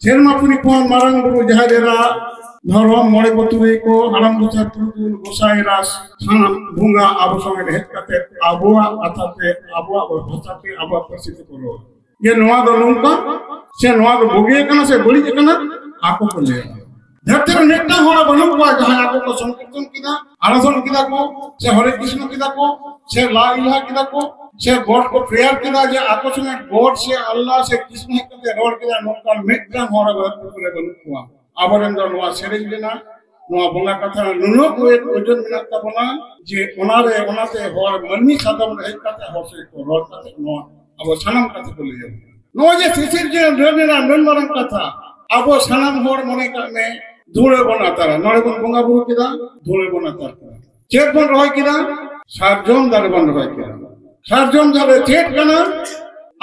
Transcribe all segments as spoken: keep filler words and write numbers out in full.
ᱥᱮᱨᱢᱟ ᱯᱩᱨᱤ ᱠᱷᱚᱱ ᱢᱟᱨᱟᱝ ᱵᱩᱨᱩ, ᱡᱟᱦᱮᱨ ᱮᱨᱟ, ᱫᱷᱚᱨᱚᱢ ᱢᱚᱬᱮ ᱠᱚ ᱛᱩᱨᱩᱭ ᱠᱚ, ᱦᱟᱲᱟᱢ ᱵᱩᱫᱷᱟ ᱛᱩᱨᱩᱭ ᱠᱚ, ᱜᱚᱸᱥᱟᱭ ᱮᱨᱟ, ᱥᱟᱱᱟᱢ ᱵᱚᱸᱜᱟ ᱟᱵᱚ ᱥᱚᱸᱜᱮ ᱦᱮᱡ ᱠᱟᱛᱮ ᱟᱵᱚᱣᱟᱜ ᱠᱟᱛᱷᱟ ᱛᱮ, ᱟᱵᱚᱣᱟᱜ ᱵᱷᱟᱥᱟ ᱛᱮ, ᱟᱵᱚᱣᱟᱜ ᱯᱟᱹᱨᱥᱤ ᱛᱮᱠᱚ ᱨᱚᱲ᱾ ᱡᱮ ᱱᱚᱣᱟ ᱫᱚ ᱱᱚᱝᱠᱟ, ᱥᱮ ᱱᱚᱣᱟ ᱫᱚ ᱵᱩᱜᱤ ᱟᱠᱟᱱᱟ ᱥᱮ ᱵᱟᱹᱲᱤᱡ ᱟᱠᱟᱱᱟ, ᱟᱠᱚ ᱠᱚ ᱞᱟᱹᱭᱟ᱾ ᱫᱷᱟᱹᱨᱛᱤ ᱨᱮ ᱢᱤᱫᱴᱟᱝ ᱦᱚᱲ ᱵᱟᱹᱱᱩᱜ ᱠᱚᱣᱟ ᱡᱟᱦᱟᱸᱭ ᱟᱠᱚ ᱠᱚ ᱥᱚᱝᱠᱤᱨᱛᱚᱱ ᱠᱮᱫᱟ, ᱟᱨᱟᱫᱷᱚᱱ ᱠᱮᱫᱟ ᱠᱚ, ᱥᱮ ᱦᱚᱨᱮ ᱠᱨᱤᱥᱱᱚ ᱠᱮᱫᱟ ᱠᱚ, ᱥᱮ ᱞᱟ ᱤᱞᱟᱦᱟ ᱠᱮᱫᱟ ᱠᱚ, ᱥᱮ ᱜᱚᱰ ᱠᱚ ᱯᱨᱮᱭᱟᱨ ᱠᱮᱫᱟ, ᱡᱮ ᱟᱠᱚ ᱥᱚᱸᱜᱮ ᱜᱚᱰ ᱥᱮ ᱟᱞᱞᱟ ᱥᱮ ᱠᱨᱤᱥᱱᱚ ᱦᱮᱡ ᱠᱟᱛᱮ ᱨᱚᱲ ᱠᱮᱫᱟ, ᱱᱚᱝᱠᱟᱱ ᱢᱤᱫᱴᱟᱝ ᱦᱚᱲ ᱟᱵᱚ ᱫᱷᱟᱹᱨᱛᱤ ᱨᱮ ᱵᱟᱹᱱᱩᱜ ᱠᱚᱣᱟ᱾ ᱟᱵᱚᱨᱮᱱ ᱫᱚ ᱱᱚᱣᱟ ᱥᱮᱨᱮᱧ ᱨᱮᱱᱟᱜ, ᱱᱚᱣᱟ ᱵᱚᱸᱜᱟ ᱠᱟᱛᱷᱟ ᱨᱮᱱᱟᱜ ᱱᱩᱱᱟᱹᱜ weight ᱳᱡᱚᱱ ᱢᱮᱱᱟᱜ ᱛᱟᱵᱚᱱᱟ, ᱡᱮ ᱚᱱᱟᱨᱮ, ᱚᱱᱟᱛᱮ ᱦᱚᱲ ᱢᱟᱹᱱᱢᱤ ᱥᱟᱫᱚᱢ ᱨᱮ ᱦᱮᱡ ᱠᱟᱛᱮ ᱦᱚᱲ ᱥᱚᱸᱜᱮ ᱠᱚ ᱨᱚᱲ ᱠᱟᱛᱮ ᱱᱚᱣᱟ ᱟᱵᱚ ᱥᱟᱱᱟᱢ ᱠᱟᱛᱷᱟ ᱠᱚ ᱞᱟᱹᱭᱟ᱾ ᱱᱚᱜᱼᱚᱭ ᱡᱮ ᱥᱤᱥᱤᱨ ᱡᱟᱹᱱ ᱨᱟᱹᱲ ᱨᱮᱱᱟᱜ ᱱᱩᱱ ᱢᱟᱨᱟᱝ ᱠᱟᱛᱷᱟ, ᱟᱵᱚ ᱥᱟᱱᱟᱢ ᱦᱚᱲ ᱢᱚᱱᱮ ᱠᱟᱜ ᱢᱮ ᱫᱷᱩᱲᱟᱹ ᱵᱚᱱ ᱟᱛᱟᱨᱟ, ᱱᱚᱰᱮ ᱵᱚᱱ ᱵᱚᱸᱜᱟ ᱵᱩᱨᱩ ᱠᱮᱫᱟ, ᱫᱷᱩᱲᱟᱹ ᱵᱚᱱ ᱟᱛᱟᱨ ᱠᱮᱫᱟ᱾ ᱪᱮᱫ ᱵᱚᱱ ᱨᱚᱦᱚᱭ ᱠᱮᱫᱟ? ᱥᱟᱨᱡᱚᱢ ᱫᱟᱨᱮ ᱵᱚᱱ ᱨᱚᱦᱚᱭ ᱠᱮᱫᱟ᱾ ᱥᱟᱨᱡᱚᱢ ᱫᱟᱨᱮ ᱪᱮᱫ ᱠᱟᱱᱟ?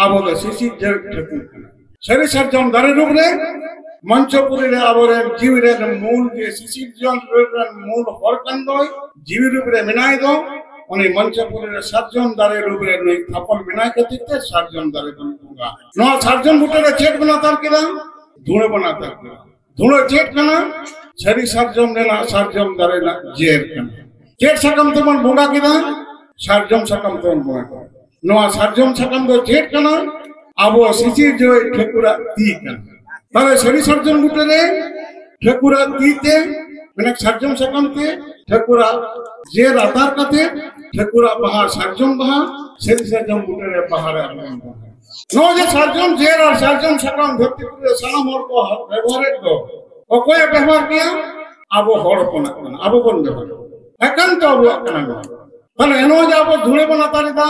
ᱟᱵᱚ ᱫᱚ ᱥᱤᱥᱤᱨ ᱡᱟᱹᱱ ᱴᱷᱟᱹᱠᱩᱨ ᱠᱟᱱᱟ᱾ ᱥᱟᱹᱨᱤ ᱥᱟᱨᱡᱚᱢ ᱫᱟᱨᱮ ᱨᱩᱯ ᱨᱮ ᱢᱚᱧᱪᱚᱯᱩᱨᱤ ᱨᱮ ᱟᱵᱚᱨᱮᱱ ᱡᱤᱣᱤ ᱨᱮᱱ ᱢᱩᱞ ᱡᱮ ᱥᱤᱥᱤᱨ ᱡᱟᱹᱱ ᱨᱮᱱ ᱢᱩᱞ ᱦᱚᱲ ᱠᱟᱱ ᱫᱚᱭ, ᱡᱤᱣᱤ ᱨᱩᱯ ᱨᱮ ᱢᱮᱱᱟᱭ ᱫᱚ, ᱩᱱᱤ ᱢᱚᱧᱪᱚᱯᱩᱨᱤ ᱨᱮ ᱥᱟᱨᱡᱚᱢ ᱫᱟᱨᱮ ᱨᱩᱯ ᱨᱮ ᱱᱩᱭ ᱛᱷᱟᱯᱚᱱ ᱢᱮᱱᱟᱭ ᱠᱷᱟᱹᱛᱤᱨ ᱛᱮ ᱥᱟᱨᱡᱚᱢ ᱫᱟᱨᱮ ᱵᱚᱱ ᱵᱚᱸᱜᱟ᱾ ᱱᱚᱣᱟ ᱥᱟᱨᱡᱚᱢ ᱵᱩᱴᱟᱹ ᱨᱮ ᱪᱮᱫ ᱵᱚᱱ ᱟᱛᱟᱨ ᱠᱮᱫᱟ? ᱫᱷᱩᱲᱟᱹ ᱵᱚᱱ ᱟᱛᱟᱨ ᱠᱮᱫᱟ᱾ ᱫᱷᱩᱲᱟᱹ ᱪᱮᱫ ᱠᱟᱱᱟ? ᱥᱟᱹᱨᱤ ᱥᱟᱨᱡᱚᱢ ᱨᱮᱱᱟᱜ, ᱥᱟᱨᱡᱚᱢ ᱫᱟᱨᱮ ᱨᱮᱱᱟᱜ ᱡᱮᱨ ᱠᱟᱱᱟ᱾ ᱪᱮᱫ ᱥᱟᱠᱟᱢ ᱛᱮᱵᱚᱱ ᱵᱚᱸᱜᱟ ᱠᱮᱫᱟ? ᱥᱟᱨᱡᱚᱢ ᱥᱟᱠᱟᱢ ᱛᱮᱵᱚᱱ ᱵᱚᱸᱜᱟ ᱠᱮᱫᱟ᱾ ᱱᱚᱣᱟ ᱥᱟᱨᱡᱚᱢ ᱥᱟᱠᱟᱢ ᱫᱚ ᱪᱮᱫ ᱠᱟᱱᱟ? ᱟᱵᱚ ᱥᱤᱥᱤᱨ ᱡᱟᱹᱱ ᱴᱷᱟᱹᱠᱩᱨᱟᱜ ᱛᱤ ᱠᱟᱱᱟ᱾ ᱛᱟᱦᱞᱮ ᱥᱟᱹᱨᱤ ᱥᱟᱨᱡᱚᱢ ᱵᱩᱴᱟᱹ ᱨᱮ ᱴᱷᱟᱹᱠᱩᱨᱟᱜ ᱛᱤ ᱛᱮ, ᱢᱟᱱᱮ ᱥᱟᱨᱡᱚᱢ ᱥᱟᱠᱟᱢ ᱛᱮ ᱴᱷᱟᱹᱠᱩᱨᱟᱜ ᱡᱮᱨ ᱟᱛᱟᱨ ᱠᱟᱛᱮ, ᱴᱷᱟᱹᱠᱩᱨᱟᱜ ᱵᱟᱦᱟ, ᱥᱟᱨᱡᱚᱢ ᱵᱟᱦᱟ ᱥᱟᱹᱨᱤ ᱥᱟᱨᱡᱚᱢ ᱵᱩᱴᱟᱹ ᱨᱮ ᱵᱟᱦᱟ ᱨᱮ ᱟᱵᱚ ᱵᱚᱱ ᱵᱚᱸᱜᱟᱭᱟ᱾ ᱱᱚᱜᱼᱚᱭ ᱡᱮ ᱥᱟᱨᱡᱚᱢ ᱡᱮᱨ ᱟᱨ ᱥᱟᱨᱡᱚᱢ ᱥᱟᱠᱟᱢ ᱫᱷᱟᱹᱨᱛᱤ ᱯᱩᱨᱤ ᱨᱮ ᱥᱟᱱᱟᱢ ᱦᱚᱲ ᱠᱚ ᱵᱮᱵᱚᱦᱟᱨᱮᱫ ᱫᱚ, ᱚᱠᱚᱭᱮ ᱵᱮᱵᱚᱦᱟᱨ ᱜᱮᱭᱟ? ᱟᱵᱚ ᱦᱚᱲ ᱦᱚᱯᱚᱱᱟᱜ ᱠᱟᱱᱟ, ᱟᱵᱚ ᱵᱚᱱ ᱵᱮᱵᱚᱦᱟᱨᱟ᱾ ᱮᱠᱟᱱᱛᱚ ᱟᱵᱚᱣᱟᱜ ᱠᱟᱱᱟ ᱱᱚᱣᱟ᱾ ᱛᱟᱦᱞᱮ ᱱᱚᱜᱼᱚᱭ ᱡᱮ ᱟᱵᱚ ᱫᱷᱩᱲᱟᱹ ᱵᱚᱱ ᱟᱛᱟᱨ ᱮᱫᱟ,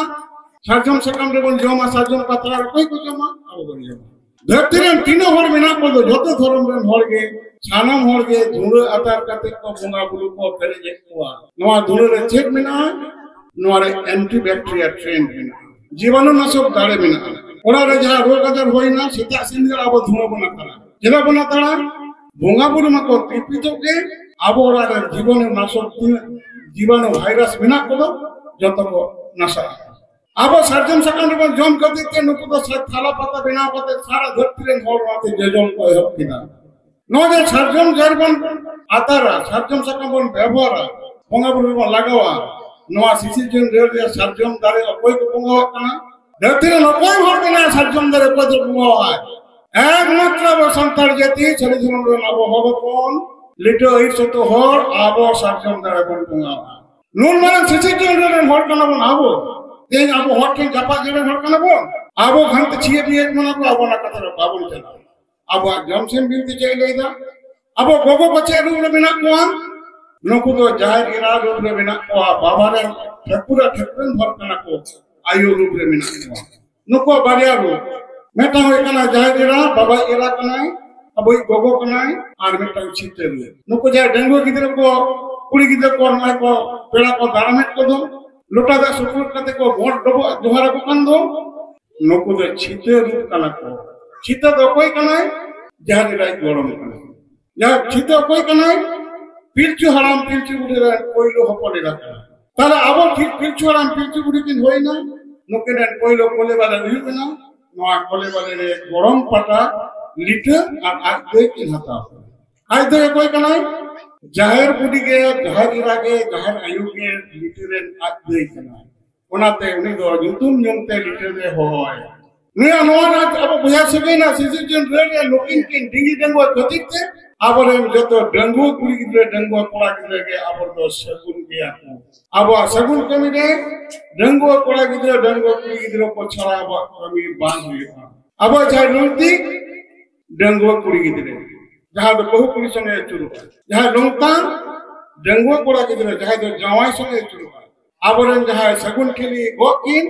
ᱥᱟᱨᱡᱚᱢ ᱥᱟᱠᱟᱢ ᱨᱮᱵᱚᱱ ᱡᱚᱢᱟ, ᱥᱟᱨᱡᱚᱢ ᱯᱟᱛᱲᱟ ᱨᱮ ᱚᱠᱚᱭ ᱠᱚ ᱡᱚᱢᱟ? ᱟᱵᱚ ᱵᱚᱱ ᱡᱚᱢᱟ᱾ ᱫᱷᱟᱹᱨᱛᱤ ᱨᱮᱱ ᱛᱤᱱᱟᱹᱜ ᱦᱚᱲ ᱢᱮᱱᱟᱜ ᱠᱚᱫᱚ, ᱡᱚᱛᱚ ᱫᱷᱚᱨᱚᱢ ᱨᱮᱱ ᱦᱚᱲ ᱜᱮ, ᱥᱟᱱᱟᱢ ᱦᱚᱲ ᱜᱮ ᱫᱷᱩᱲᱟᱹ ᱟᱛᱟᱨ ᱠᱟᱛᱮ ᱠᱚ ᱵᱚᱸᱜᱟ ᱵᱩᱨᱩ ᱠᱚ ᱯᱮᱨᱮᱡᱮᱫ ᱠᱚᱣᱟ᱾ ᱱᱚᱣᱟ ᱫᱷᱩᱲᱟᱹ ᱨᱮ ᱪᱮᱫ ᱢᱮᱱᱟᱜᱼᱟ? ᱱᱚᱣᱟ ᱨᱮ antibacterial trend ᱢᱮᱱᱟᱜᱼᱟ, ᱡᱤᱵᱟᱱᱩ ᱱᱟᱥᱚᱠ ᱫᱟᱲᱮ ᱢᱮᱱᱟᱜᱼᱟ᱾ ᱚᱲᱟᱜ ᱨᱮ ᱡᱟᱦᱟᱸ ᱨᱳᱜᱽ ᱟᱡᱟᱨ ᱦᱩᱭᱱᱟ, ᱥᱮᱛᱟᱜ ᱥᱤᱸᱜᱟᱹᱲ ᱟᱵᱚ ᱫᱷᱩᱲᱟᱹ ᱵᱚᱱ ᱟᱛᱟᱨᱟ᱾ ᱪᱮᱫᱟᱜ ᱵᱚᱱ ᱟᱛᱟᱨᱟ? ᱵᱚᱸᱜᱟ ᱵᱩᱨᱩ ᱢᱟᱠᱚ ᱛᱤᱯᱤᱛᱚᱜ ᱜᱮ, ᱟᱵᱚ ᱚᱲᱟᱜ ᱨᱮ ᱡᱤᱵᱟᱱᱩ ᱱᱟᱥᱚᱠ ᱛᱤᱱᱟᱹᱜ ᱡᱤᱵᱟᱱᱩ ᱵᱷᱟᱭᱨᱟᱥ ᱢᱮᱱᱟᱜ ᱠᱚᱫᱚ ᱡᱚᱛᱚ ᱠᱚ ᱱᱟᱥᱟᱜᱼᱟ᱾ ᱟᱵᱚ ᱥᱟᱨᱡᱚᱢ ᱥᱟᱠᱟᱢ ᱨᱮᱵᱚᱱ ᱡᱚᱢ ᱠᱷᱟᱹᱛᱤᱨ ᱛᱮ ᱱᱩᱠᱩ ᱫᱚ ᱥᱟ-, ᱛᱷᱟᱞᱟ ᱯᱟᱛᱟ ᱵᱮᱱᱟᱣ ᱠᱟᱛᱮ ᱥᱟᱨᱟ ᱫᱷᱟᱹᱨᱛᱤ ᱨᱮᱱ ᱦᱚᱲ ᱚᱱᱟᱛᱮ ᱡᱚᱡᱚᱢ ᱠᱚ ᱮᱦᱚᱵ ᱠᱮᱫᱟ᱾ ᱱᱚᱣᱟ ᱡᱮ ᱥᱟᱨᱡᱚᱢ ᱡᱟᱦᱮᱨ ᱵᱚᱱ ᱟᱛᱟᱨᱟ, ᱥᱟᱨᱡᱚᱢ ᱥᱟᱠᱟᱢ ᱵᱚᱱ ᱵᱮᱵᱚᱦᱟᱨᱟ, ᱵᱚᱸᱜᱟ ᱵᱩᱨᱩ ᱨᱮᱵᱚᱱ ᱞᱟᱜᱟᱣᱟ, ᱱᱚᱣᱟ ᱥᱤᱥᱤᱨ ᱡᱚᱱ ᱨᱮ ᱥᱟᱨᱡᱚᱢ ᱫᱟᱨᱮ ᱚᱠᱚᱭ ᱠᱚ ᱵᱚᱸᱜᱟᱣᱟᱜ ᱠᱟᱱᱟ? ᱫᱷᱟᱹᱨᱛᱤ ᱨᱮᱱ ᱚᱠᱚᱭ ᱦᱚᱲ ᱢᱮᱱᱟᱭᱟ ᱥᱟᱨᱡᱚᱢ ᱫᱟᱨᱮ ᱚᱠᱚᱭ ᱫᱚ ᱵᱚᱸᱜᱟᱣᱟᱭ? ᱮᱠᱢᱟᱛᱨᱚ ᱟᱵᱚ ᱥᱟᱱᱛᱟᱲ ᱡᱟᱹᱛᱤ ᱥᱟᱹᱨᱤ ᱫᱷᱚᱨᱚᱢ ᱨᱮᱱ ᱟᱵᱚ ᱦᱚᱲ ᱦᱚᱯᱚᱱ, ᱞᱤᱴᱟᱹ ᱟᱹᱭᱩᱨ ᱥᱚᱛᱚ ᱦᱚᱲ ᱟᱵᱚ ᱥᱟᱨᱡᱚᱢ ᱫᱟᱨᱮ ᱵᱚᱱ ᱵᱚᱸᱜᱟᱣᱟᱜᱼᱟ᱾ ᱱᱩᱱ ᱢᱟᱨᱟᱝ ᱥᱤᱥᱤᱨ ᱡᱚᱱ ᱨᱮᱱ ᱦᱚᱲ ᱠᱟᱱᱟ ᱵᱚᱱ ᱟᱵᱚ᱾ ᱛᱮᱦᱮᱧ ᱟᱵᱚ ᱦᱚᱲ ᱴᱷᱮᱱ ᱡᱟᱯᱟᱜ ᱡᱮᱲᱮ ᱦᱚᱲ ᱠᱟᱱᱟ ᱵᱚᱱ᱾ ᱟᱵᱚ ᱜᱷᱟᱱᱴᱮ ᱪᱷᱤᱭᱟᱹ ᱵᱤᱭᱟᱹ ᱢᱟᱱᱟ ᱠᱚ ᱟᱵᱚ ᱚᱱᱟ ᱠᱟᱛᱷᱟ ᱨᱮ ᱵᱟᱵᱚᱱ ᱪᱟᱞᱟᱜᱼᱟ᱾ ᱟᱵᱚᱣᱟᱜ ᱡᱚᱢ ᱥᱤᱢ ᱵᱤᱱᱛᱤ ᱪᱮᱫ ᱞᱟᱹᱭ ᱫᱟ? ᱟᱵᱚ ᱜᱚᱜᱚ ᱠᱚ ᱪᱮᱫ ᱨᱩᱯ ᱨᱮ ᱢᱮᱱᱟᱜ ᱠᱚᱣᱟ? ᱱᱩᱠᱩ ᱫᱚ ᱡᱟᱦᱮᱨ ᱮᱨᱟ ᱨᱩᱯ ᱨᱮ ᱢᱮᱱᱟᱜ ᱠᱚᱣᱟ, ᱵᱟᱵᱟ ᱨᱮᱱ ᱴᱷᱟᱹᱠᱩᱨ ᱟᱨ ᱴᱷᱟᱹᱠᱨᱟᱹᱱ ᱦᱚᱲ ᱠᱟᱱᱟ ᱠᱚ, ᱟᱭᱳ ᱨᱩᱯ ᱨᱮ ᱢᱮᱱᱟᱜ ᱠᱚᱣᱟ᱾ ᱱᱩᱠᱩᱣᱟᱜ ᱵᱟᱨᱭᱟ ᱨᱩᱯ, ᱢᱤᱫᱴᱟᱝ ᱦᱩᱭᱩᱜ ᱠᱟᱱᱟ ᱡᱟᱦᱮᱨ ᱮᱨᱟ, ᱵᱟᱵᱟ ᱮᱨᱟ ᱠᱟᱱᱟᱭ, ᱟᱵᱚᱭᱤᱡ ᱜᱚᱜᱚ ᱠᱟᱱᱟᱭ, ᱟᱨ ᱢᱤᱫᱴᱟᱝ ᱪᱷᱤᱛᱟᱹ ᱨᱩᱯ᱾ ᱱᱩᱠᱩ ᱡᱟᱦᱟᱸᱭ ᱰᱟᱺᱜᱩᱣᱟᱹ ᱜᱤᱫᱽᱨᱟᱹ ᱠᱚ, ᱠᱩᱲᱤ ᱜᱤᱫᱽᱨᱟᱹ ᱠᱚ ᱱᱚᱜᱼᱚᱭ ᱠᱚ ᱯᱮᱲᱟ ᱠᱚ ᱫᱟᱨᱟᱢᱮᱫ ᱠᱚᱫᱚ, ᱞᱚᱴᱟ ᱫᱟᱜ ᱥᱩᱯᱩᱨ ᱠᱟᱛᱮ ᱠᱚ ᱜᱚᱰ ᱰᱚᱵᱚᱜ ᱡᱚᱦᱟᱨ ᱟᱠᱚ ᱠᱟᱱ ᱫᱚ, ᱱᱩᱠᱩ ᱫᱚ ᱪᱷᱤᱛᱟᱹ ᱨᱩᱯ ᱠᱟᱱᱟ ᱠᱚ᱾ ᱪᱷᱤᱛᱟᱹ ᱫᱚ ᱚᱠᱚᱭ ᱠᱟᱱᱟᱭ? ᱡᱟᱦᱮᱨ ᱮᱨᱟᱭ ᱜᱚᱲᱚᱢ ᱠᱟᱱᱟᱭ᱾ ᱡᱟᱦᱟᱸ ᱪᱷᱤᱛᱟᱹ ᱚᱠᱚᱭ ᱠᱟᱱᱟᱭ? ᱯᱤᱞᱪᱩ ᱦᱟᱲᱟᱢ ᱯᱤᱞᱪᱩ ᱵᱩᱰᱷᱤ ᱨᱮᱱ ᱯᱳᱭᱞᱳ ᱦᱚᱯᱚᱱ ᱮᱨᱟ ᱠᱟᱱᱟᱭ᱾ ᱛᱟᱦᱞᱮ ᱟᱵᱚ ᱯᱤᱞ-, ᱯᱤᱞᱪᱩ ᱦᱟᱲᱟᱢ ᱯᱤᱞᱪᱩ ᱵᱩᱰᱷᱤ ᱠᱤᱱ ᱦᱩᱭᱱᱟ, ᱱᱩᱠᱤᱱ ᱨᱮᱱ ᱯᱳᱭᱞᱳ ᱠᱚᱞᱮ ᱵᱟᱞᱮ ᱦᱩᱭᱩᱜ ᱠᱟᱱᱟ᱾ ᱱᱚᱣᱟ ᱠᱚᱞᱮ ᱵᱟᱞᱮ ᱨᱮ ᱜᱚᱲᱚᱢ ᱯᱟᱴᱟ ᱞᱤᱴᱟᱹ ᱟᱨ ᱟᱡ ᱫᱟᱹᱭ ᱠᱤᱱ ᱦᱟᱛᱟᱣ ᱠᱚᱣᱟ᱾ ᱟᱡ ᱫᱟᱹᱭ ᱚᱠᱚᱭ ᱠᱟᱱᱟᱭ? ᱡᱟᱦᱮᱨ ᱵᱩᱰᱷᱤ ᱜᱮ, ᱡᱟᱦᱮᱨ ᱮᱨᱟ ᱜᱮ, ᱡᱟᱦᱮᱨ ᱟᱭᱳ ᱜᱮ ᱞᱤᱴᱟᱹ ᱨᱮᱱ ᱟᱡ ᱫᱟᱹᱭ ᱠᱟᱱᱟᱭ᱾ ᱚᱱᱟᱛᱮ ᱩᱱᱤ ᱫᱚ ᱧᱩᱛᱩᱢ ᱧᱩᱢ ᱛᱮ ᱞᱤᱴᱟᱹ ᱨᱮ ᱦᱚᱦᱚᱣᱟᱭᱟ᱾ ᱱᱩᱭᱟᱜ ᱱᱚᱣᱟ ᱨᱮᱱᱟᱜ ᱟᱵᱚ ᱵᱚᱭᱦᱟ ᱥᱟᱹᱜᱟᱹᱭ ᱨᱮᱱᱟᱜ ᱥᱤᱥᱤᱨ ᱡᱚᱱ ᱨᱟᱹᱲ ᱨᱮ ᱱᱩᱠᱤᱱ ᱠᱤᱱ ᱰᱤᱸᱜᱤ ᱰᱟᱺᱜᱩᱣᱟᱹ ᱠᱷᱟᱹᱛᱤᱨ ᱛᱮ ᱟᱵᱚᱨᱮᱱ ᱡᱚᱛᱚ ᱰᱟᱺᱜᱩᱣᱟᱹ ᱠᱩᱲᱤ ᱜᱤᱫᱽᱨᱟᱹ, ᱰᱟᱺᱜᱩᱣᱟᱹ ᱠᱚᱲᱟ ᱜᱤᱫᱽᱨᱟᱹ ᱜᱮ ᱟᱵᱚ ᱫᱚ ᱥᱟᱹᱜᱩᱱ ᱜᱮᱭᱟ ᱠᱚ᱾ ᱟᱵᱚᱣᱟᱜ ᱥᱟᱹᱜᱩᱱ ᱠᱟᱹᱢᱤ ᱨᱮ ᱰᱟᱺᱜᱩᱣᱟᱹ ᱠᱚᱲᱟ ᱜᱤᱫᱽᱨᱟᱹ, ᱰᱟᱺᱜᱩᱣᱟᱹ ᱠᱩᱲᱤ ᱜᱤᱫᱽᱨᱟᱹ ᱠᱚ ᱪᱷᱟᱲᱟ ᱟᱵᱚᱣᱟᱜ ᱠᱟᱹᱢᱤ ᱵᱟᱝ ᱦᱩᱭᱩᱜᱼᱟ᱾ ᱟᱵᱚᱣᱟᱜ ᱡᱟᱦᱟᱸ ᱞᱩᱝᱛᱤ, ᱰᱟᱺᱜᱩᱣᱟᱹ ᱠᱩᱲᱤ ᱜᱤᱫᱽᱨᱟᱹ, ᱡᱟᱦᱟᱸ ᱫᱚ ᱵᱟᱹᱦᱩ ᱠᱩᱲᱤ ᱥᱚᱸᱜᱮ ᱟᱹᱪᱩᱨᱚᱜᱼᱟ᱾ ᱡᱟᱦᱟᱸ ᱞᱚᱝᱛᱟᱱ, ᱰᱟᱺᱜᱩᱣᱟᱹ ᱠᱚᱲᱟ ᱜᱤᱫᱽᱨᱟᱹ, ᱡᱟᱦᱟᱸᱭ ᱫᱚ ᱡᱟᱶᱟᱭ ᱥᱚᱸᱜᱮ ᱟᱹᱪᱩᱨᱚᱜᱼᱟ᱾ ᱟᱵᱚᱨᱮᱱ ᱡᱟᱦᱟᱸᱭ ᱥᱟᱹᱜᱩᱱ ᱴᱷᱤᱞᱤ ᱜᱚᱜ ᱠᱤᱱ,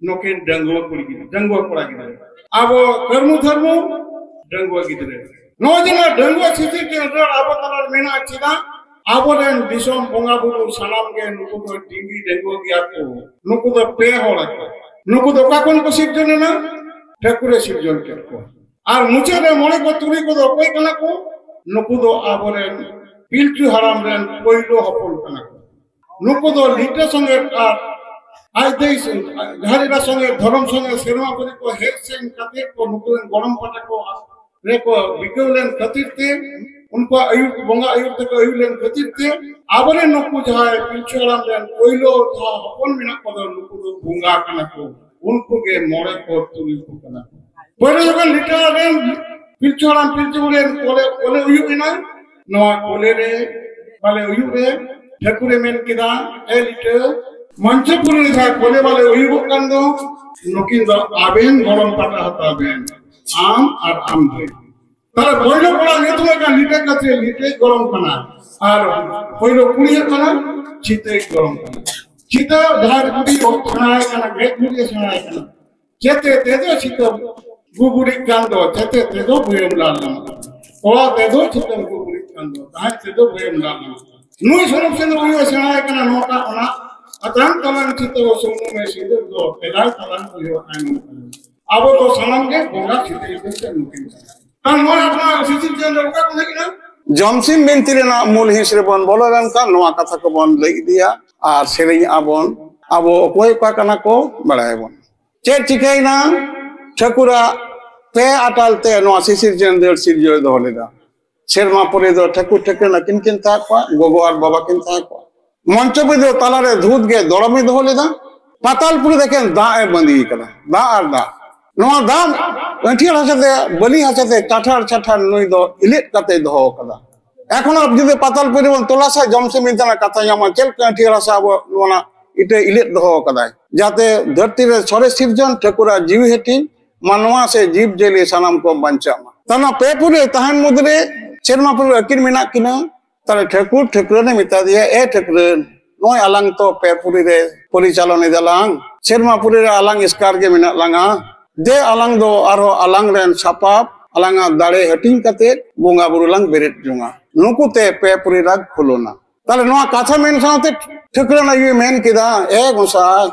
ᱱᱩᱠᱤᱱ ᱰᱟᱺᱜᱩᱣᱟᱹ ᱠᱩᱲᱤ ᱜᱤᱫᱽᱨᱟᱹ, ᱰᱟᱺᱜᱩᱣᱟᱹ ᱠᱚᱲᱟ ᱜᱤᱫᱽᱨᱟᱹ᱾ ᱟᱵᱚ ᱠᱟᱹᱨᱢᱩ ᱫᱷᱟᱹᱨᱢᱩ, ᱰᱟᱺᱜᱩᱣᱟᱹ ᱜᱤᱫᱽᱨᱟᱹ᱾ ᱱᱚᱜᱼᱚᱭ ᱡᱮ ᱱᱚᱣᱟ ᱰᱟᱺᱜᱩᱣᱟᱹ ᱥᱤᱥᱤᱨ ᱡᱚᱱ ᱨᱟᱹᱲ ᱟᱵᱚ ᱛᱟᱞᱟᱨᱮ ᱢᱮᱱᱟᱜᱼᱟ, ᱪᱮᱫᱟᱜ? ᱟᱵᱚᱨᱮᱱ ᱫᱤᱥᱚᱢ ᱵᱚᱸᱜᱟ ᱵᱩᱨᱩ ᱥᱟᱱᱟᱢ ᱜᱮ ᱱᱩᱠᱩ ᱫᱚ ᱰᱤᱸᱜᱤ ᱰᱟᱺᱜᱩᱣᱟᱹ ᱜᱮᱭᱟ ᱠᱚ᱾ ᱱᱩᱠᱩ ᱫᱚ ᱯᱮ ᱦᱚᱲ ᱟᱠᱚ᱾ ᱱᱩᱠᱩ ᱫᱚ ᱚᱠᱟ ᱠᱷᱚᱱ ᱠᱚ ᱥᱤᱨᱡᱚᱱ ᱮᱱᱟ? ᱴᱷᱟᱹᱠᱩᱨᱮ ᱥᱤᱨᱡᱚᱱ ᱠᱮᱫ ᱠᱚᱣᱟ᱾ ᱟᱨ ᱢᱩᱪᱟᱹᱫ ᱨᱮ ᱢᱚᱬᱮ ᱠᱚ ᱛᱩᱨᱩᱭ ᱠᱚᱫᱚ ᱚᱠᱚᱭ ᱠᱟᱱᱟ ᱠᱚ? ᱱᱩᱠᱩ ᱫᱚ ᱟᱵᱚᱨᱮᱱ ᱯᱤᱞᱪᱩ ᱦᱟᱲᱟᱢ ᱨᱮᱱ ᱯᱳᱭᱞᱳ ᱦᱚᱯᱚᱱ ᱠᱟᱱᱟ ᱠᱚ᱾ ᱱᱩᱠᱩ ᱫᱚ ᱞᱤᱴᱟᱹ ᱥᱚᱸᱜᱮ ᱟᱨ ᱟᱡ ᱫᱟᱹᱭ ᱥᱮ ᱡᱟᱦᱟᱸ ᱞᱮᱠᱟ ᱥᱚᱸᱜᱮ ᱫᱷᱚᱨᱚᱢ ᱥᱚᱸᱜᱮ ᱥᱮᱨᱢᱟ ᱯᱩᱨᱤ ᱠᱚ ᱦᱮᱡ ᱥᱮᱱ ᱠᱟᱛᱮ ᱠᱚ ᱱᱩᱠᱩ ᱨᱮᱱ ᱜᱚᱲᱚᱢ ᱯᱟᱴᱟ ᱠᱚ ᱨᱮᱠᱚ ᱵᱤᱠᱟᱹᱣ ᱞᱮᱱ ᱠᱷᱟᱹᱛᱤᱨ ᱛᱮ, ᱩᱱᱠᱩᱣᱟᱜ ᱟᱹᱭᱩᱨ, ᱵᱚᱸᱜᱟ ᱟᱹᱭᱩᱨ ᱛᱮᱠᱚ ᱟᱹᱭᱩᱨ ᱞᱮᱱ ᱠᱷᱟᱹᱛᱤᱨ ᱛᱮ ᱟᱵᱚᱨᱮᱱ ᱱᱩᱠᱩ ᱡᱟᱦᱟᱸᱭ ᱯᱤᱞᱪᱩ ᱦᱟᱲᱟᱢ ᱨᱮᱱ ᱯᱳᱭᱞᱳ ᱡᱟᱦᱟᱸ ᱦᱚᱯᱚᱱ ᱢᱮᱱᱟᱜ ᱠᱚᱫᱚ ᱱᱩᱠᱩ ᱫᱚ ᱵᱚᱸᱜᱟ ᱠᱟᱱᱟ ᱠᱚ, ᱩᱱᱠᱩ ᱜᱮ ᱢᱚᱬᱮ ᱠᱚ ᱛᱩᱨᱩᱭ ᱠᱚ ᱠᱟᱱᱟ ᱠᱚ᱾ ᱯᱳᱭᱞᱳ ᱡᱚᱠᱷᱚᱱ ᱞᱤᱴᱟᱹ ᱨᱮᱱ ᱯᱤᱞᱪᱩ ᱦᱟᱲᱟᱢ ᱯᱤᱞᱪᱩ ᱵᱩᱲᱦᱤ ᱨᱮᱱ ᱠᱚᱞᱮ, ᱠᱚᱞᱮ ᱦᱩᱭᱩᱜ ᱮᱱᱟ, ᱱᱚᱣᱟ ᱠᱚᱞᱮ ᱨᱮ, ᱵᱟᱞᱮ ᱦᱩᱭᱩᱜ ᱨᱮ ᱴᱷᱟᱹᱠᱩᱨᱮ ᱢᱮᱱ ᱠᱮᱫᱟ, "ᱮ ᱞᱤᱴᱟᱹ, ᱢᱚᱧᱪᱚᱯᱩᱨᱤ ᱨᱮ ᱡᱟᱦᱟᱸ ᱠᱚᱞᱮ ᱵᱟᱞᱮ ᱦᱩᱭᱩᱜᱚᱜ ᱠᱟᱱ ᱫᱚ, ᱱᱩᱠᱤᱱ ᱫᱚ ᱟᱵᱮᱱ ᱜᱚᱲᱚᱢ ᱯᱟᱴᱟ ᱦᱟᱛᱟᱣ ᱵᱮᱱ, ᱟᱢ ᱟᱨ ᱟᱢ ᱵᱷᱟᱹᱭ᱾" ᱛᱟᱦᱞᱮ ᱯᱳᱭᱞᱳ ᱠᱚᱲᱟ ᱧᱩᱛᱩᱢ ᱦᱩᱭᱩᱜ ᱠᱟᱱᱟ ᱞᱤᱴᱟᱹ ᱠᱟᱹᱛᱨᱤ, ᱞᱤᱴᱟᱹᱭ ᱜᱚᱲᱚᱢ ᱠᱟᱱᱟ, ᱟᱨ ᱯᱳᱭᱞᱳ ᱠᱩᱲᱤ ᱦᱩᱭᱩᱜ ᱠᱟᱱᱟ ᱪᱷᱤᱛᱟᱹᱭ ᱜᱚᱲᱚᱢ ᱠᱟᱱᱟ᱾ ᱪᱷᱤᱛᱟᱹ ᱡᱟᱦᱟᱸᱭ ᱠᱩᱲᱤ ᱥᱮᱬᱟᱭ ᱠᱟᱱᱟ, ᱜᱮᱡ ᱜᱩᱨᱤᱡ ᱥᱮᱬᱟᱭ ᱠᱟᱱᱟ, ᱪᱮᱛᱮ ᱛᱮᱫᱚ ᱪᱷᱤᱛᱟᱹ ᱜᱩᱜᱩᱨᱤᱡ ᱠᱟᱱ ᱫᱚ, ᱪᱮᱛᱮ ᱛᱮᱫᱚ ᱵᱟᱹᱭᱮᱢ ᱞᱟᱞ ᱞᱟᱢᱟ᱾ ᱛᱚᱣᱟ ᱛᱮᱫᱚ ᱪᱷᱤᱛᱟᱹ ᱜᱩᱜᱩᱨᱤᱡ ᱠᱟᱱ ᱫᱚ, ᱛᱟᱦᱮᱸ ᱛᱮᱫᱚ ᱵᱟᱹᱭᱮᱢ ᱞᱟᱞ ᱞᱟᱢᱟ᱾ ᱱᱩᱭ ᱥᱚᱨᱚᱢ ᱥᱮᱱ ᱩᱭᱦᱟᱹᱨ ᱥᱮᱬᱟᱭ ᱠᱟᱱᱟ ᱱᱚᱣᱟ ᱚᱱᱟ ᱟᱛᱟᱝ ᱛᱟᱞᱟᱝ ᱪᱷᱤᱛᱟᱹ ᱥᱩᱱᱩᱢ ᱮ ᱥᱤᱸᱫᱩᱨ ᱫᱚ, ᱮᱞᱟᱭ ᱛᱟᱞᱟᱝ ᱩᱭᱦᱟᱹᱨ ᱟᱭ ᱱᱚᱝᱠᱟ᱾ ᱟᱵᱚ ᱫᱚ ᱥᱟᱱᱟᱢ ᱜᱮ ᱵᱚᱸᱜᱟ ᱪᱷᱤᱛᱟᱹ ᱤᱫᱤ ᱛᱮ ᱱᱩᱠᱤᱱ ᱠᱟᱱᱟ᱾ ᱛᱟᱦᱞᱮ ᱱᱚᱣᱟ ᱟᱵᱚᱱᱟᱜ ᱥᱤᱥᱤᱨ ᱡᱟᱹᱱ ᱫᱚ ᱚᱠᱟ ᱠᱷᱚᱱ ᱦᱮᱡ ᱮᱱᱟ? ᱡᱚᱢᱥᱤᱢ ᱵᱤᱱᱛᱤ ᱨᱮᱱᱟᱜ ᱢᱩᱞ ᱦᱤᱸᱥ ᱨᱮᱵᱚᱱ ᱵᱚᱞᱚ ᱞᱮᱱᱠᱷᱟᱱ ᱱᱚᱣᱟ ᱠᱟᱛᱷᱟ ᱠᱚᱵᱚᱱ ᱞᱟᱹᱭ ᱤᱫᱤᱭᱟ ᱟᱨ ᱥᱮᱨᱮᱧ ᱟᱵᱚᱱ, ᱟᱵᱚ ᱚᱠᱚᱭ ᱚᱠᱟ ᱠᱟᱱᱟ ᱠᱚ ᱵᱟᱲᱟᱭᱟᱵᱚᱱ᱾ ᱪᱮᱫ ᱪᱤᱠᱟᱹᱭᱮᱱᱟ? ᱴᱷᱟᱹᱠᱩᱨᱟᱜ ᱯᱮ ᱟᱴᱟᱞ ᱛᱮ ᱱᱚᱣᱟ ᱥᱤᱥᱤᱨ ᱡᱟᱹᱱ ᱫᱟᱹᱲ ᱥᱤᱨᱡᱟᱹᱣ ᱫᱚᱦᱚ ᱞᱮᱫᱟ᱾ ᱥᱮᱨᱢᱟ ᱯᱩᱨᱤ ᱫᱚ ᱴᱷᱟᱹᱠᱩᱨ ᱴᱷᱟᱹᱠᱨᱟᱹᱱ ᱟᱹᱠᱤᱱ ᱠᱤᱱ ᱛᱟᱦᱮᱸ ᱠᱚᱜᱼᱟ, ᱜᱚᱜᱚ ᱟᱨ ᱵᱟᱵᱟ ᱠᱤᱱ ᱛᱟᱦᱮᱸ ᱠᱚᱜᱼᱟ᱾ ᱢᱚᱧᱪᱚᱯᱩᱨᱤ ᱫᱚ ᱛᱟᱞᱟᱨᱮ ᱫᱷᱩᱛ ᱜᱮ ᱫᱚᱲᱚᱢᱮ ᱫᱚᱦᱚ ᱞᱮᱫᱟ᱾ ᱯᱟᱛᱟᱞᱯᱩᱨᱤ ᱫᱚ ᱮᱠᱮᱱ ᱫᱟᱜ ᱮ ᱵᱟᱸᱫᱤ ᱠᱟᱫᱟ, ᱫᱟᱜ ᱟᱨ ᱫᱟᱜ᱾ ᱱᱚᱣᱟ ᱫᱟᱜ ᱟᱹᱴᱷᱭᱟᱹᱲ ᱦᱟᱥᱟ ᱛᱮ, ᱵᱟᱹᱞᱤ ᱦᱟᱥᱟ ᱛᱮ ᱪᱟᱴᱷᱟᱲ ᱪᱟᱴᱷᱟᱲ ᱱᱩᱭ ᱫᱚ ᱤᱞᱤᱫ ᱠᱟᱛᱮ ᱫᱚᱦᱚ ᱠᱟᱫᱟ᱾ ᱮᱠᱷᱚᱱ ᱟᱵᱚ ᱡᱩᱫᱤ ᱯᱟᱛᱟᱞᱯᱩᱨᱤ ᱵᱚᱱ ᱛᱚᱞᱟᱥᱟ, ᱡᱚᱢᱥᱤᱢ ᱵᱤᱱᱛᱤ ᱨᱮᱱᱟᱜ ᱠᱟᱛᱷᱟ ᱧᱟᱢᱟ, ᱪᱮᱫ ᱞᱮᱠᱟ ᱟᱹᱴᱷᱭᱟᱹᱲ ᱦᱟᱥᱟ ᱟᱵᱚ ᱱᱚᱣᱟ ᱤᱴᱟᱹ ᱤᱞᱤᱫ ᱫᱚᱦᱚ ᱠᱟᱫᱟᱭ, ᱡᱟᱛᱮ ᱫᱷᱟᱹᱨᱛᱤ ᱨᱮ ᱥᱚᱨᱮᱥ ᱥᱤᱨᱡᱚᱱ ᱴᱷᱟᱹᱠᱩᱨᱟᱜ ᱡᱤᱣᱤ ᱦᱟᱹᱴᱤᱧ, ᱢᱟᱱᱣᱟ ᱥᱮ ᱡᱤᱵᱽ ᱡᱤᱭᱟᱹᱞᱤ ᱥᱟᱱᱟᱢ ᱠᱚ ᱵᱟᱧᱪᱟᱜ ᱢᱟ᱾ ᱛᱟᱦᱞᱮ ᱯᱮ ᱯᱩᱨᱤ ᱛᱟᱦᱮᱱ ᱢᱩᱫᱽᱨᱮ ᱥᱮᱨᱢᱟ ᱯᱩᱨᱤ ᱟᱹᱠᱤᱱ ᱢᱮᱱᱟᱜ ᱠᱤᱱᱟ᱾ ᱛᱟᱦᱞᱮ ᱴᱷᱟᱹᱠᱩᱨ ᱴᱷᱟᱹᱠᱨᱟᱹᱱᱮ ᱢᱮᱛᱟ ᱫᱮᱭᱟ, "ᱮ ᱴᱷᱟᱹᱠᱨᱟᱹᱱ, ᱱᱚᱜᱼᱚᱭ ᱟᱞᱟᱝ ᱛᱚ ᱯᱮ ᱯᱩᱨᱤ ᱨᱮ ᱯᱚᱨᱤᱪᱟᱞᱚᱱ ᱮᱫᱟᱞᱟᱝ, ᱥᱮᱨᱢᱟ ᱯᱩᱨᱤ ᱨᱮ ᱟᱞᱟᱝ ᱮᱥᱠᱟᱨ ᱜᱮ ᱢᱮᱱᱟᱜ ᱞᱟᱝᱟ᱾ ᱫᱮ ᱟᱞᱟᱝ ᱫᱚ ᱟᱨᱦᱚᱸ ᱟᱞᱟᱝ ᱨᱮᱱ ᱥᱟᱯᱟᱵ, ᱟᱞᱟᱝᱟᱜ ᱫᱟᱲᱮ ᱦᱟᱹᱴᱤᱧ ᱠᱟᱛᱮ ᱵᱚᱸᱜᱟ ᱵᱩᱨᱩ ᱞᱟᱝ ᱵᱮᱨᱮᱫ ᱡᱚᱝᱟ᱾ ᱱᱩᱠᱩ ᱛᱮ ᱯᱮ ᱯᱩᱨᱤ ᱨᱟᱜᱽ ᱠᱷᱩᱞᱚᱱᱟ᱾" ᱛᱟᱦᱞᱮ ᱱᱚᱣᱟ ᱠᱟᱛᱷᱟ ᱢᱮᱱ ᱥᱟᱶᱛᱮ ᱴᱷᱟᱹᱠᱨᱟᱹᱱ ᱟᱭᱳᱭ ᱢᱮᱱ ᱠᱮᱫᱟ, "ᱮ ᱜᱚᱸᱥᱟᱭ,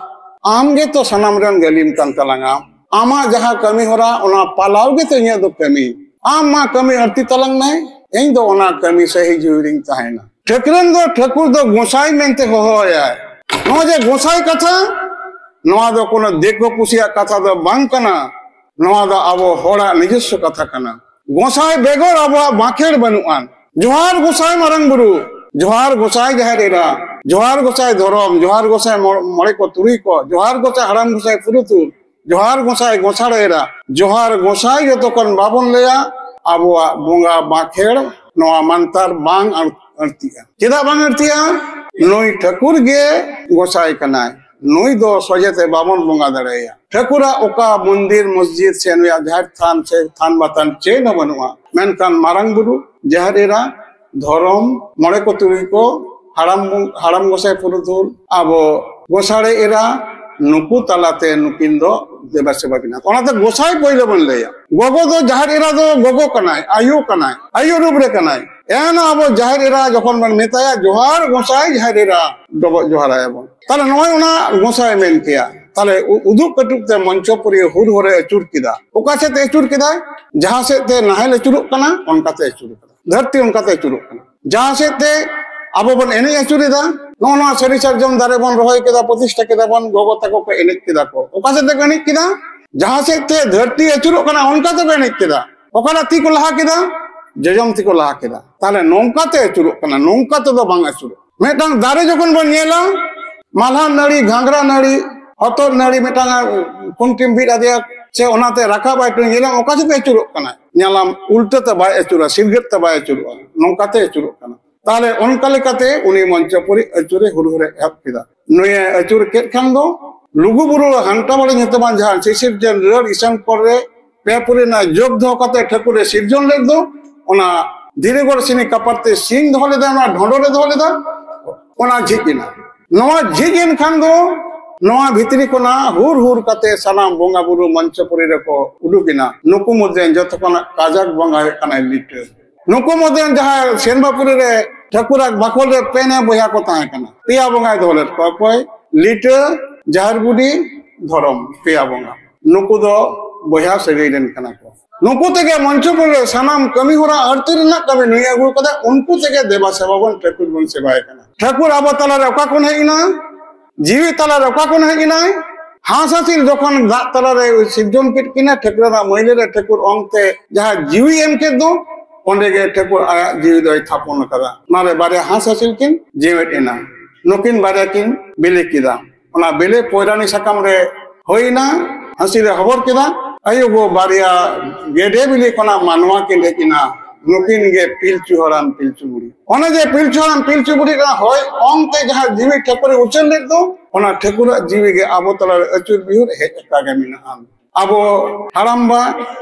ᱟᱢ ᱜᱮᱛᱚ ᱥᱟᱱᱟᱢ ᱨᱮᱱ ᱜᱟᱹᱞᱤᱢ ᱠᱟᱱ ᱛᱟᱞᱟᱝᱟ᱾ ᱟᱢᱟᱜ ᱡᱟᱦᱟᱸ ᱠᱟᱹᱢᱤ ᱦᱚᱨᱟ, ᱚᱱᱟ ᱯᱟᱞᱟᱣ ᱜᱮᱛᱚ ᱤᱧᱟᱹᱜ ᱫᱚ ᱠᱟᱹᱢᱤ᱾ ᱟᱢ ᱢᱟ ᱠᱟᱹᱢᱤ ᱟᱹᱲᱛᱤ ᱛᱟᱞᱟᱝ ᱢᱮ, ᱤᱧ ᱫᱚ ᱚᱱᱟ ᱠᱟᱹᱢᱤ ᱥᱟᱹᱦᱤ ᱡᱩᱦᱤ ᱨᱤᱧ ᱛᱟᱦᱮᱱᱟ᱾" ᱴᱷᱟᱹᱠᱨᱟᱹᱱ ᱫᱚ ᱴᱷᱟᱹᱠᱩᱨ ᱫᱚ ᱜᱚᱸᱥᱟᱭ ᱢᱮᱱᱛᱮ ᱦᱚᱦᱚᱣᱟᱭᱟᱭ᱾ ᱱᱚᱣᱟ ᱡᱮ ᱜᱚᱸᱥᱟᱭ ᱠᱟᱛᱷᱟ, ᱱᱚᱣᱟ ᱫᱚ ᱠᱳᱱᱳ ᱫᱤᱠᱩ ᱯᱩᱥᱤᱭᱟᱜ ᱠᱟᱛᱷᱟ ᱫᱚ ᱵᱟᱝ ᱠᱟᱱᱟ᱾ ᱱᱚᱣᱟ ᱫᱚ ᱟᱵᱚ ᱦᱚᱲᱟᱜ ᱱᱤᱡᱚᱥᱥᱚ ᱠᱟᱛᱷᱟ ᱠᱟᱱᱟ᱾ ᱜᱚᱸᱥᱟᱭ ᱵᱮᱜᱚᱨ ᱟᱵᱚᱣᱟᱜ ᱵᱟᱸᱠᱷᱮᱲ ᱵᱟᱹᱱᱩᱜᱼᱟ᱾ ᱡᱚᱦᱟᱨ ᱜᱚᱸᱥᱟᱭ ᱢᱟᱨᱟᱝ ᱵᱩᱨᱩ, ᱡᱚᱦᱟᱨ ᱜᱚᱸᱥᱟᱭ ᱡᱟᱦᱮᱨ ᱮᱨᱟ, ᱡᱚᱦᱟᱨ ᱜᱚᱸᱥᱟᱭ ᱫᱷᱚᱨᱚᱢ, ᱡᱚᱦᱟᱨ ᱜᱚᱸᱥᱟᱭ ᱢᱚ-, ᱢᱚᱬᱮ ᱠᱚ ᱛᱩᱨᱩᱭ ᱠᱚ, ᱡᱚᱦᱟᱨ ᱜᱚᱸᱥᱟᱭ ᱦᱟᱲᱟᱢ ᱜᱚᱸᱥᱟᱭ ᱯᱩᱨᱩᱛᱩᱞ, ᱡᱚᱦᱟᱨ ᱜᱚᱸᱥᱟᱭ ᱜᱚᱸᱥᱟᱲ ᱮᱨᱟ, ᱡᱚᱦᱟᱨ ᱜᱚᱸᱥᱟᱭ ᱡᱚᱛᱚ ᱠᱷᱚᱱ ᱵᱟᱵᱚᱱ ᱞᱟᱹᱭᱟ, ᱟᱵᱚᱣᱟᱜ ᱵᱚᱸᱜᱟ ᱵᱟᱸᱠᱷᱮᱲ ᱱᱚᱣᱟ ᱢᱟᱱᱛᱟᱨ ᱵᱟᱝ ᱟᱹᱲ-, ᱟᱹᱲᱛᱤᱜᱼᱟ᱾ ᱪᱮᱫᱟᱜ ᱵᱟᱝ ᱟᱹᱲᱛᱤᱜᱼᱟ? ᱱᱩᱭ ᱴᱷᱟᱹᱠᱩᱨ ᱜᱮ ᱜᱚᱸᱥᱟᱭ ᱠᱟᱱᱟᱭ᱾ ᱱᱩᱭ ᱫᱚ ᱥᱚᱡᱷᱮ ᱛᱮ ᱵᱟᱵᱚᱱ ᱵᱚᱸᱜᱟ ᱫᱟᱲᱮᱭᱟᱭᱟ᱾ ᱴᱷᱟᱹᱠᱩᱨᱟᱜ ᱚᱠᱟ ᱢᱚᱱᱫᱤᱨ, ᱢᱚᱥᱡᱤᱫ ᱥᱮ ᱱᱩᱭᱟᱜ ᱡᱟᱦᱮᱨ ᱛᱷᱟᱱ ᱥᱮ ᱛᱷᱟᱱ ᱵᱟᱛᱷᱟᱱ ᱪᱮᱫ ᱦᱚᱸ ᱵᱟᱹᱱᱩᱜᱼᱟ᱾ ᱢᱮᱱᱠᱷᱟᱱ ᱢᱟᱨᱟᱝ ᱵᱩᱨᱩ, ᱡᱟᱦᱮᱨ ᱮᱨᱟ, ᱫᱷᱚᱨᱚᱢ, ᱢᱚᱬᱮ ᱠᱚ ᱛᱩᱨᱩᱭ ᱠᱚ, ᱦᱟᱲᱟᱢ ᱵᱚ-, ᱦᱟᱲᱟᱢ ᱜᱚᱸᱥᱟᱭ ᱯᱩᱨᱩᱫᱷᱩᱞ, ᱟᱵᱚ ᱜᱚᱸᱥᱟᱲᱮ ᱮᱨᱟ, ᱱᱩᱠᱩ ᱛᱟᱞᱟᱛᱮ ᱱᱩᱠᱤᱱ ᱫᱚ ᱫᱮᱵᱟ ᱥᱮᱵᱟ ᱠᱤᱱᱟ᱾ ᱚᱱᱟᱛᱮ ᱜᱚᱸᱥᱟᱭ ᱯᱳᱭᱞᱳ ᱵᱚᱱ ᱞᱟᱹᱭᱟ᱾ ᱜᱚᱜᱚ ᱫᱚ ᱡᱟᱦᱮᱨ ᱮᱨᱟ ᱫᱚ ᱜᱚᱜᱚ ᱠᱟᱱᱟᱭ, ᱟᱭᱳ ᱠᱟᱱᱟᱭ, ᱟᱭᱳ ᱨᱩᱯ ᱨᱮ ᱠᱟᱱᱟᱭ᱾ ᱮᱱ ᱟᱵᱚ ᱡᱟᱦᱮᱨ ᱮᱨᱟ ᱡᱚᱠᱷᱚᱱ ᱵᱚᱱ ᱢᱮᱛᱟᱭᱟ, "ᱡᱚᱦᱟᱨ ᱜᱚᱸᱥᱟᱭ ᱡᱟᱦᱮᱨ ᱮᱨᱟ", ᱰᱚᱵᱚᱜ ᱡᱚᱦᱟᱨᱟᱭᱟᱵᱚᱱ᱾ ᱛᱟᱦᱞᱮ ᱱᱚᱜᱼᱚᱭ ᱚᱱᱟ ᱜᱚᱸᱥᱟᱭ ᱢᱮᱱ ᱠᱮᱭᱟ᱾ ᱛᱟᱦᱞᱮ ᱩ-, ᱩᱫᱩᱜ ᱠᱟᱹᱴᱩᱵ ᱛᱮ ᱢᱚᱧᱪᱚᱯᱩᱨᱤ ᱦᱩᱨ ᱦᱚᱨᱮ ᱟᱹᱪᱩᱨ ᱠᱮᱫᱟ᱾ ᱚᱠᱟ ᱥᱮᱫ ᱛᱮ ᱟᱹᱪᱩᱨ ᱠᱮᱫᱟᱭ? ᱡᱟᱦᱟᱸ ᱥᱮᱫ ᱛᱮ ᱱᱟᱦᱮᱞ ᱟᱹᱪᱩᱨᱚᱜ ᱠᱟᱱᱟ, ᱚᱱᱠᱟᱛᱮ ᱟᱹᱪᱩᱨ ᱠᱟᱱᱟ᱾ ᱫᱷᱟᱹᱨᱛᱤ ᱚᱱᱠᱟᱛᱮ ᱟᱹᱪᱩᱨᱚᱜ ᱠᱟᱱᱟ᱾ ᱡᱟᱦᱟᱸ ᱥᱮᱫ ᱛᱮ ᱟᱵᱚ ᱵᱚᱱ ᱮᱱᱮᱡ ᱟᱹᱪᱩᱨᱮᱫᱟ, ᱱᱚᱜᱼᱚ ᱱᱚᱣᱟ ᱥᱟᱹᱨᱤ ᱥᱟᱨᱡᱚᱢ ᱫᱟᱨᱮ ᱵᱚᱱ ᱨᱚᱦᱚᱭ ᱠᱮᱫᱟ, ᱯᱨᱚᱛᱤᱥᱴᱷᱟ ᱠᱮᱫᱟ ᱵᱚᱱ, ᱜᱚᱜᱚ ᱛᱟᱠᱚ ᱠᱚ ᱮᱱᱮᱡ ᱠᱮᱫᱟ ᱠᱚ᱾ ᱚᱠᱟ ᱥᱮᱫ ᱛᱮᱠᱚ ᱮᱱᱮᱡ ᱠᱮᱫᱟ? ᱡᱟᱦᱟᱸ ᱥᱮᱫ ᱛᱮ ᱫᱷᱟᱹᱨᱛᱤ ᱟᱹᱪᱩᱨᱚᱜ ᱠᱟᱱᱟ, ᱚᱱᱠᱟ ᱛᱮᱠᱚ ᱮᱱᱮᱡ ᱠᱮᱫᱟ᱾ ᱚᱠᱟᱴᱟᱜ ᱛᱤ ᱠᱚ ᱞᱟᱦᱟ ᱠᱮᱫᱟ? ᱡᱚᱡᱚᱢ ᱛᱤ ᱠᱚ ᱞᱟᱦᱟ ᱠᱮᱫᱟ᱾ ᱛᱟᱦᱞᱮ ᱱᱚᱝᱠᱟ ᱛᱮ ᱟᱹᱪᱩᱨᱚᱜ ᱠᱟᱱᱟ, ᱱᱚᱝᱠᱟ ᱛᱮᱫᱚ ᱵᱟᱝ ᱟᱹᱪᱩᱨᱚᱜ᱾ ᱢᱤᱫᱴᱟᱝ ᱫᱟᱨᱮ ᱡᱚᱠᱷᱚᱱ ᱵᱚᱱ ᱧᱮᱞᱟ, ᱢᱟᱞᱦᱟᱱ ᱱᱟᱹᱲᱤ, ᱜᱷᱟᱸᱜᱽᱨᱟ ᱱᱟᱹᱲᱤ, ᱦᱚᱛᱚᱫ ᱱᱟᱹᱲᱤ ᱢᱤᱫᱴᱟᱝ ᱠᱷᱩᱱᱴᱤᱢ ᱵᱤᱫ ᱟᱫᱮᱭᱟ, ᱥᱮ ᱚᱱᱟᱛᱮ ᱨᱟᱠᱟᱵ ᱟᱭ, ᱧᱮᱞᱟᱢ ᱚᱠᱟ ᱥᱮᱫ ᱮ ᱟᱹᱪᱩᱨᱚᱜ ᱠᱟᱱᱟᱭ᱾ ᱧᱮᱞᱟᱢ ᱩᱞᱴᱟᱹ ᱛᱮ ᱵᱟᱭ ᱟᱹᱪᱩᱨᱟ, ᱥᱤᱨᱜᱟᱹᱫ ᱛᱮ ᱵᱟᱭ ᱟᱹᱪᱩᱨᱚᱜᱼᱟ, ᱱᱚᱝᱠᱟᱛᱮ ᱟᱹᱪᱩᱨᱚᱜ ᱠᱟᱱᱟ᱾ ᱛᱟᱦᱞᱮ ᱚᱱᱠᱟ ᱞᱮᱠᱟᱛᱮ ᱩᱱᱤ ᱢᱚᱧᱪᱚᱯᱩᱨᱤ ᱟᱹᱪᱩᱨᱮ ᱦᱩᱨᱦᱩᱨᱮ ᱮᱦᱚᱵ ᱠᱮᱫᱟ᱾ ᱱᱩᱭᱮ ᱟᱹᱪᱩᱨ ᱠᱮᱫ ᱠᱷᱟᱱ ᱫᱚ ᱞᱩᱜᱩ ᱵᱩᱨᱩ ᱦᱟᱱᱴᱟ ᱵᱟᱲᱮ ᱧᱩᱛᱩᱢᱟᱱ ᱡᱟᱦᱟᱸ ᱥᱤᱥᱤᱨ ᱡᱟᱹᱱ ᱨᱟᱹᱲ ᱤᱥᱟᱱ ᱠᱚᱨᱮ ᱯᱮ ᱯᱩᱨᱤ ᱨᱮᱱᱟᱜ ᱡᱳᱜᱽ ᱫᱚᱦᱚ ᱠᱟᱛᱮ ᱴᱷᱟᱹᱠᱩᱨ ᱮ ᱥᱤᱨᱡᱚᱱ ᱞᱮᱫ ᱫᱚ, ᱚᱱᱟ ᱫᱷᱤᱨᱤ ᱜᱚᱲ ᱥᱤᱱᱤ ᱠᱟᱯᱟᱨ ᱛᱮ ᱥᱤᱧ ᱫᱚᱦᱚ ᱞᱮᱫᱟ, ᱚᱱᱟ ᱰᱷᱚᱸᱰᱚᱨ ᱮ ᱫᱚᱦᱚ ᱞᱮᱫᱟ, ᱚᱱᱟ ᱡᱷᱤᱡ ᱮᱱᱟ᱾ ᱱᱚᱣᱟ ᱡᱷᱤᱡ ᱮᱱ ᱠᱷᱟᱱ ᱫᱚ ᱱᱚᱣᱟ ᱵᱷᱤᱛᱨᱤ ᱠᱷᱚᱱᱟᱜ ᱦᱩᱨ ᱦᱩᱨ ᱠᱟᱛᱮ ᱥᱟᱱᱟᱢ ᱵᱚᱸᱜᱟ ᱵᱩᱨᱩ ᱢᱚᱧᱪᱚᱯᱩᱨᱤ ᱨᱮᱠᱚ ᱩᱰᱩᱠ ᱮᱱᱟ᱾ ᱱᱩᱠᱩ ᱢᱚᱫᱽᱫᱷᱮ ᱡᱚᱛᱚ ᱠᱷᱚᱱᱟᱜ ᱠᱟᱡᱟᱠ ᱵᱚᱸᱜᱟ ᱦᱩᱭᱩᱜ ᱠᱟᱱᱟᱭ ᱞᱤᱴᱟᱹ᱾ ᱱᱩᱠᱩ ᱢᱚᱫᱽᱫᱷᱮ ᱡᱟᱦᱟᱸᱭ ᱥᱮᱨᱢᱟᱯᱩᱨᱤ ᱨᱮ ᱴᱷᱟᱹᱠᱩᱨᱟᱜ ᱵᱟᱠᱷᱳᱞ ᱨᱮ ᱯᱮ ᱱᱮ ᱵᱚᱭᱦᱟ ᱠᱚ ᱛᱟᱦᱮᱸ ᱠᱟᱱᱟ, ᱯᱮᱭᱟ ᱵᱚᱸᱜᱟᱭ ᱫᱚᱦᱚ ᱞᱮᱫ ᱠᱚᱣᱟ᱾ ᱚᱠᱚᱭ? ᱞᱤᱴᱟᱹ, ᱡᱟᱦᱮᱨ ᱵᱩᱰᱷᱤ, ᱫᱷᱚᱨᱚᱢ, ᱯᱮᱭᱟ ᱵᱚᱸᱜᱟ᱾ ᱱᱩᱠᱩ ᱫᱚ ᱵᱚᱭᱦᱟ ᱥᱟᱹᱜᱟᱹᱭ ᱨᱮᱱ ᱠᱟᱱᱟ ᱠᱚ᱾ ᱱᱩᱠᱩ ᱛᱮᱜᱮ ᱢᱚᱧᱪᱚᱯᱩᱨ ᱨᱮ ᱥᱟᱱᱟᱢ ᱠᱟᱹᱢᱤ ᱦᱚᱨᱟ ᱟᱹᱲᱛᱤ ᱨᱮᱱᱟᱜ ᱠᱟᱹᱢᱤ ᱱᱩᱭ ᱟᱹᱜᱩ ᱠᱟᱫᱟ᱾ ᱩᱱᱠᱩ ᱛᱮᱜᱮ ᱫᱮᱵᱟ ᱥᱮᱵᱟ ᱵᱚᱱ, ᱴᱷᱟᱹᱠᱩᱨ ᱵᱚᱱ ᱥᱮᱵᱟᱭᱮ ᱠᱟᱱᱟ᱾ ᱴᱷᱟᱹᱠᱩᱨ ᱟᱵᱚ ᱛᱟᱞᱟᱨᱮ ᱚᱠᱟ ᱠᱷᱚᱱ ᱦᱮᱡ ᱮᱱᱟᱭ? ᱡᱤᱣᱤ ᱛᱟᱞᱟᱨᱮ ᱚᱠᱟ ᱠᱷᱚᱱ ᱦᱮᱡ ᱮᱱᱟᱭ? ᱦᱟᱸᱥ ᱦᱟᱹᱥᱤᱞ ᱡᱚᱠᱷᱚᱱ ᱫᱟᱜ ᱛᱟᱞᱟᱨᱮ ᱥᱤᱨᱡᱚᱱ ᱠᱮᱫ ᱠᱤᱱᱟ, ᱴᱷᱟᱹᱠᱨᱟᱹᱱᱟᱜ ᱢᱟᱹᱭᱞᱟᱹ ᱨᱮ ᱴᱷᱟᱹᱠᱩᱨ ᱚᱝ ᱛᱮ ᱡᱟᱦᱟᱸ ᱡᱤᱣᱤ ᱮᱢ ᱠᱮᱫ ᱫᱚ, ᱚᱸᱰᱮ ᱜᱮ ᱴᱷᱟᱹᱠᱩᱨ ᱟᱭᱟᱜ ᱡᱤᱣᱤ ᱫᱚᱭ ᱛᱷᱟᱯᱚᱱ ᱟᱠᱟᱫᱟ᱾ ᱚᱱᱟᱨᱮ ᱵᱟᱨᱭᱟ ᱦᱟᱸᱥ ᱦᱟᱹᱥᱤᱞ ᱠᱤᱱ ᱡᱮᱣᱮᱫ ᱮᱱᱟ᱾ ᱱᱩᱠᱤᱱ ᱵᱟᱨᱭᱟ ᱠᱤᱱ ᱵᱤᱞᱤ ᱠᱮᱫᱟ᱾ ᱚᱱᱟ ᱵᱤᱞᱤ ᱯᱚᱭᱨᱟᱱᱤ ᱥᱟᱠᱟᱢ ᱨᱮ ᱦᱩᱭᱱᱟ, ᱦᱟᱹᱥᱤᱞ ᱮ ᱦᱚᱵᱚᱨ ᱠᱮᱫᱟ᱾ ᱟᱭᱳ ᱜᱚ ᱵᱟᱨᱭᱟ ᱜᱮᱰᱮ ᱵᱤᱞᱤ ᱠᱷᱚᱱᱟᱜ ᱢᱟᱱᱣᱟ ᱠᱤᱱ ᱦᱮᱡ ᱮᱱᱟ᱾ ᱱᱩᱠᱤᱱ ᱜᱮ ᱯᱤᱞᱪᱩ ᱦᱟᱲᱟᱢ ᱯᱤᱞᱪᱩ ᱵᱩᱲᱦᱤ᱾ ᱚᱱᱮ ᱡᱮ ᱯᱤᱞᱪᱩ ᱦᱟᱲᱟᱢ ᱯᱤᱞᱪᱩ ᱵᱩᱲᱦᱤ ᱨᱮᱱᱟᱜ ᱦᱚᱭ ᱚᱝ ᱛᱮ ᱡᱟᱦᱟᱸ ᱡᱤᱣᱤ ᱴᱷᱟᱹᱠᱩᱨᱮ ᱩᱪᱟᱹᱲ ᱞᱮᱫ ᱫᱚ, ᱚᱱᱟ ᱴᱷᱟᱹᱠᱩᱨᱟᱜ ᱡᱤᱣᱤ ᱜᱮ ᱟᱵᱚ ᱛᱟᱞᱟᱨᱮ ᱟᱹᱪᱩᱨ ᱵᱤᱦᱩᱨ ᱦᱮᱡ ᱟᱠᱟ ᱜᱮ ᱢᱮᱱᱟᱜᱼᱟ᱾ ᱟᱵᱚ ᱦᱟᱲᱟᱢᱵᱟ,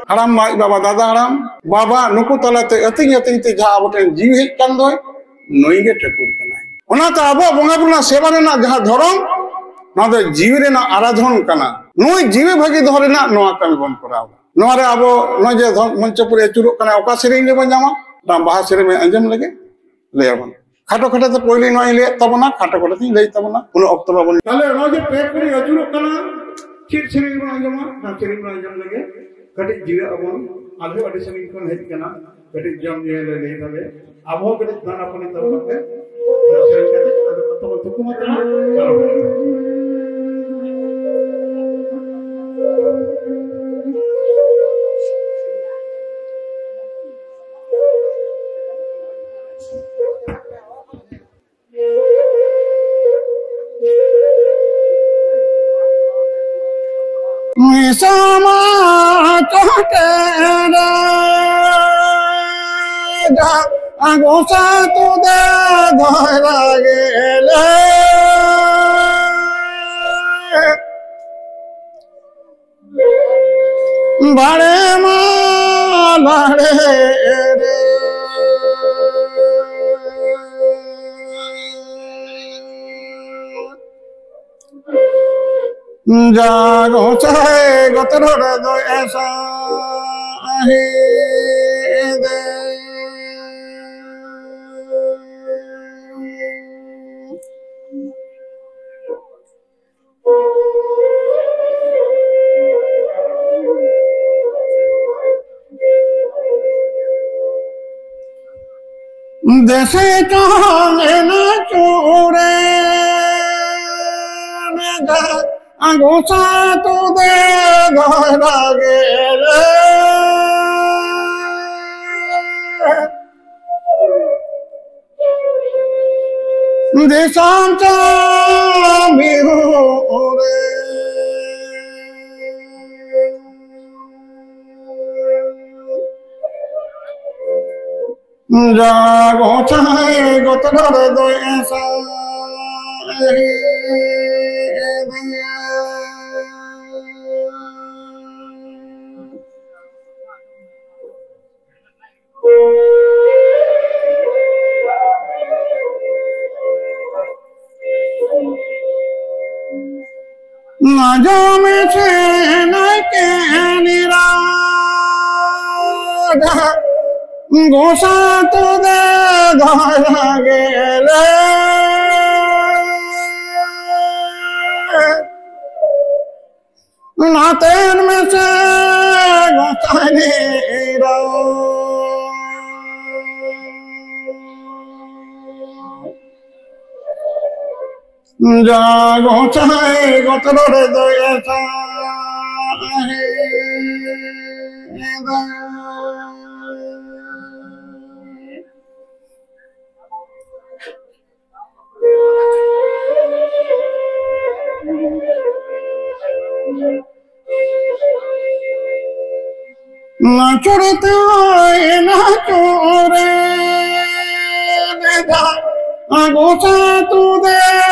ᱦᱟᱲᱟᱢᱵᱟ ᱟᱡ ᱵᱟᱵᱟ, ᱫᱟᱫᱟ ᱦᱟᱲᱟᱢ, ᱵᱟᱵᱟ, ᱱᱩᱠᱩ ᱛᱟᱞᱟᱛᱮ ᱟᱹᱛᱤᱧ ᱟᱹᱛᱤᱧ ᱛᱮ ᱡᱟᱦᱟᱸ ᱟᱵᱚ ᱴᱷᱮᱱ ᱡᱤᱣᱤ ᱦᱮᱡ ᱠᱟᱱ ᱫᱚᱭ, ᱱᱩᱭ ᱜᱮ ᱴᱷᱟᱹᱠᱩᱨ ᱠᱟᱱᱟᱭ᱾ ᱚᱱᱟᱛᱮ ᱟᱵᱚᱣᱟᱜ ᱵᱚᱸᱜᱟ ᱵᱩᱨᱩ ᱨᱮᱱᱟᱜ ᱥᱮᱵᱟ ᱨᱮᱱᱟᱜ ᱡᱟᱦᱟᱸ ᱫᱷᱚᱨᱚᱢ, ᱱᱚᱣᱟ ᱫᱚ ᱡᱤᱣᱤ ᱨᱮᱱᱟᱜ ᱟᱨᱟᱫᱷᱚᱱ ᱠᱟᱱᱟ᱾ ᱱᱩᱭ ᱡᱤᱣᱤ ᱵᱷᱟᱹᱜᱤ ᱫᱚᱦᱚ ᱨᱮᱱᱟᱜ ᱱᱚᱣᱟ ᱠᱟᱹᱢᱤ ᱵᱚᱱ ᱠᱚᱨᱟᱣᱟ᱾ ᱱᱚᱣᱟ ᱨᱮ ᱟᱵᱚ ᱱᱚᱜᱼᱚᱭ ᱡᱮ ᱫᱷᱚ-, ᱢᱚᱧᱪᱚᱯᱩᱨᱤ ᱟᱹᱪᱩᱨᱚᱜ ᱠᱟᱱᱟ, ᱚᱠᱟ ᱥᱮᱨᱮᱧ ᱨᱮᱵᱚᱱ ᱧᱟᱢᱟ? ᱚᱱᱟ ᱵᱟᱦᱟ ᱥᱮᱨᱮᱧ ᱟᱸᱡᱚᱢ ᱞᱮᱜᱮ ᱞᱟᱹᱭ ᱟᱵᱚᱱ᱾ ᱠᱷᱟᱴᱚ ᱠᱷᱟᱴᱚ ᱛᱮ ᱯᱳᱭᱞᱳ ᱱᱚᱣᱟᱧ ᱞᱟᱹᱭᱮᱫ ᱛᱟᱵᱚᱱᱟ, ᱠᱷᱟᱴᱚ ᱠᱷᱟᱴᱚ ᱛᱮᱧ ᱞᱟᱹᱭᱮᱫ ᱛᱟᱵᱚᱱᱟ, ᱩᱱᱟᱹᱜ ᱚᱠᱛᱚ ᱵᱟᱵᱚᱱ᱾ ᱛᱟᱦᱞᱮ ᱱᱚᱜᱼᱚᱭ ᱡᱮ ᱯᱮ ᱠᱩᱲᱤ ᱟᱹᱪᱩᱨᱚᱜ ᱠᱟᱱᱟ, ᱪᱮᱫ ᱥᱮᱨᱮᱧ ᱵᱚᱱ ᱟᱸᱡᱚᱢᱟ? ᱚᱱᱟ ᱥᱮᱨᱮᱧ ᱵᱚᱱ ᱟᱸᱡᱚᱢ ᱞᱮᱜᱮ᱾ ᱠᱟᱹᱴᱤᱡ ᱡᱤᱨᱟᱹᱜ ᱟᱵᱚᱱ, ᱟᱞᱮ ᱦᱚᱸ ᱟᱹᱰᱤ ᱥᱟᱺᱜᱤᱧ ᱠᱷᱚᱱ ᱦᱮᱡ ᱠᱟᱱᱟ, ᱠᱟᱹᱴᱤᱡ ᱡᱚᱢ ᱧᱩ ᱞᱮ ᱞᱟᱹᱭ ᱛᱟᱞᱮ, ᱟᱵᱚ ᱦᱚᱸ ᱠᱟᱹᱴᱤᱡ ᱫᱟᱱᱟ ᱯᱟᱹᱱᱤ ᱛᱟᱵᱚᱱ ᱯᱮ᱾ ᱚᱱᱟ ᱥᱮᱨᱮᱧ ᱠᱟᱛᱮ ᱟᱫᱚ ᱠᱟᱛᱷᱟ ᱵᱚᱱ ᱛᱷᱩᱠᱩᱢ ᱦᱟᱛᱟᱲᱟ᱾ ᱢᱤᱥᱟᱢᱟ ᱪᱚᱴᱮᱨᱟ ᱟᱜᱚ ᱥᱟᱛᱩ ᱫᱮ ᱫᱷᱚᱨᱟ ᱜᱮᱞᱮ᱾ ᱵᱟᱲᱮ ᱢᱟ ᱵᱟᱲᱮ ᱨᱮ᱾ ᱡᱟ ᱜᱚᱸᱥᱟᱭ ᱜᱚᱛᱨᱚ ᱨᱮᱫᱚ ᱮᱥᱟ ᱟᱦᱤ ᱫᱮ᱾ ᱫᱮᱥᱮ ᱪᱚᱝ ᱮᱱᱟ ᱪᱩᱲᱮ ᱢᱮᱫᱟ᱾ ᱟᱸᱜᱚᱪᱟ ᱛᱩᱫᱮ ᱫᱷᱟᱨᱟ ᱜᱮᱞᱮ᱾ ᱫᱤᱥᱚᱢ ᱪᱟᱸᱫ ᱵᱤᱦᱩ ᱨᱮ᱾ ᱡᱟ ᱜᱚᱸᱥᱟᱭ ᱜᱚᱛᱞᱚ ᱨᱮᱫᱚᱭ ᱮᱥᱟ᱾ ᱟᱸᱡᱚᱢ ᱢᱮᱥᱮ ᱱᱟᱭᱠᱮ ᱱᱤᱨᱟ᱾ ᱜᱚᱸᱥᱟᱭ ᱛᱩᱫᱮ ᱫᱷᱟᱨᱟ ᱜᱮᱞᱮ᱾ ᱱᱟᱛᱮᱱ ᱢᱮᱥᱮ ᱜᱚᱸᱥᱟᱭ ᱱᱤᱨᱟ᱾ ᱡᱟ ᱜᱚᱸᱥᱟᱭ ᱜᱚᱛᱞᱚ ᱨᱮᱫᱚᱭ ᱮᱥᱟ᱾ ᱱᱟᱪᱚᱨ ᱛᱮ ᱱᱟᱪᱚᱨ ᱞᱮᱫᱟ, ᱜᱚᱸᱥᱟᱭ ᱛᱩᱫᱮ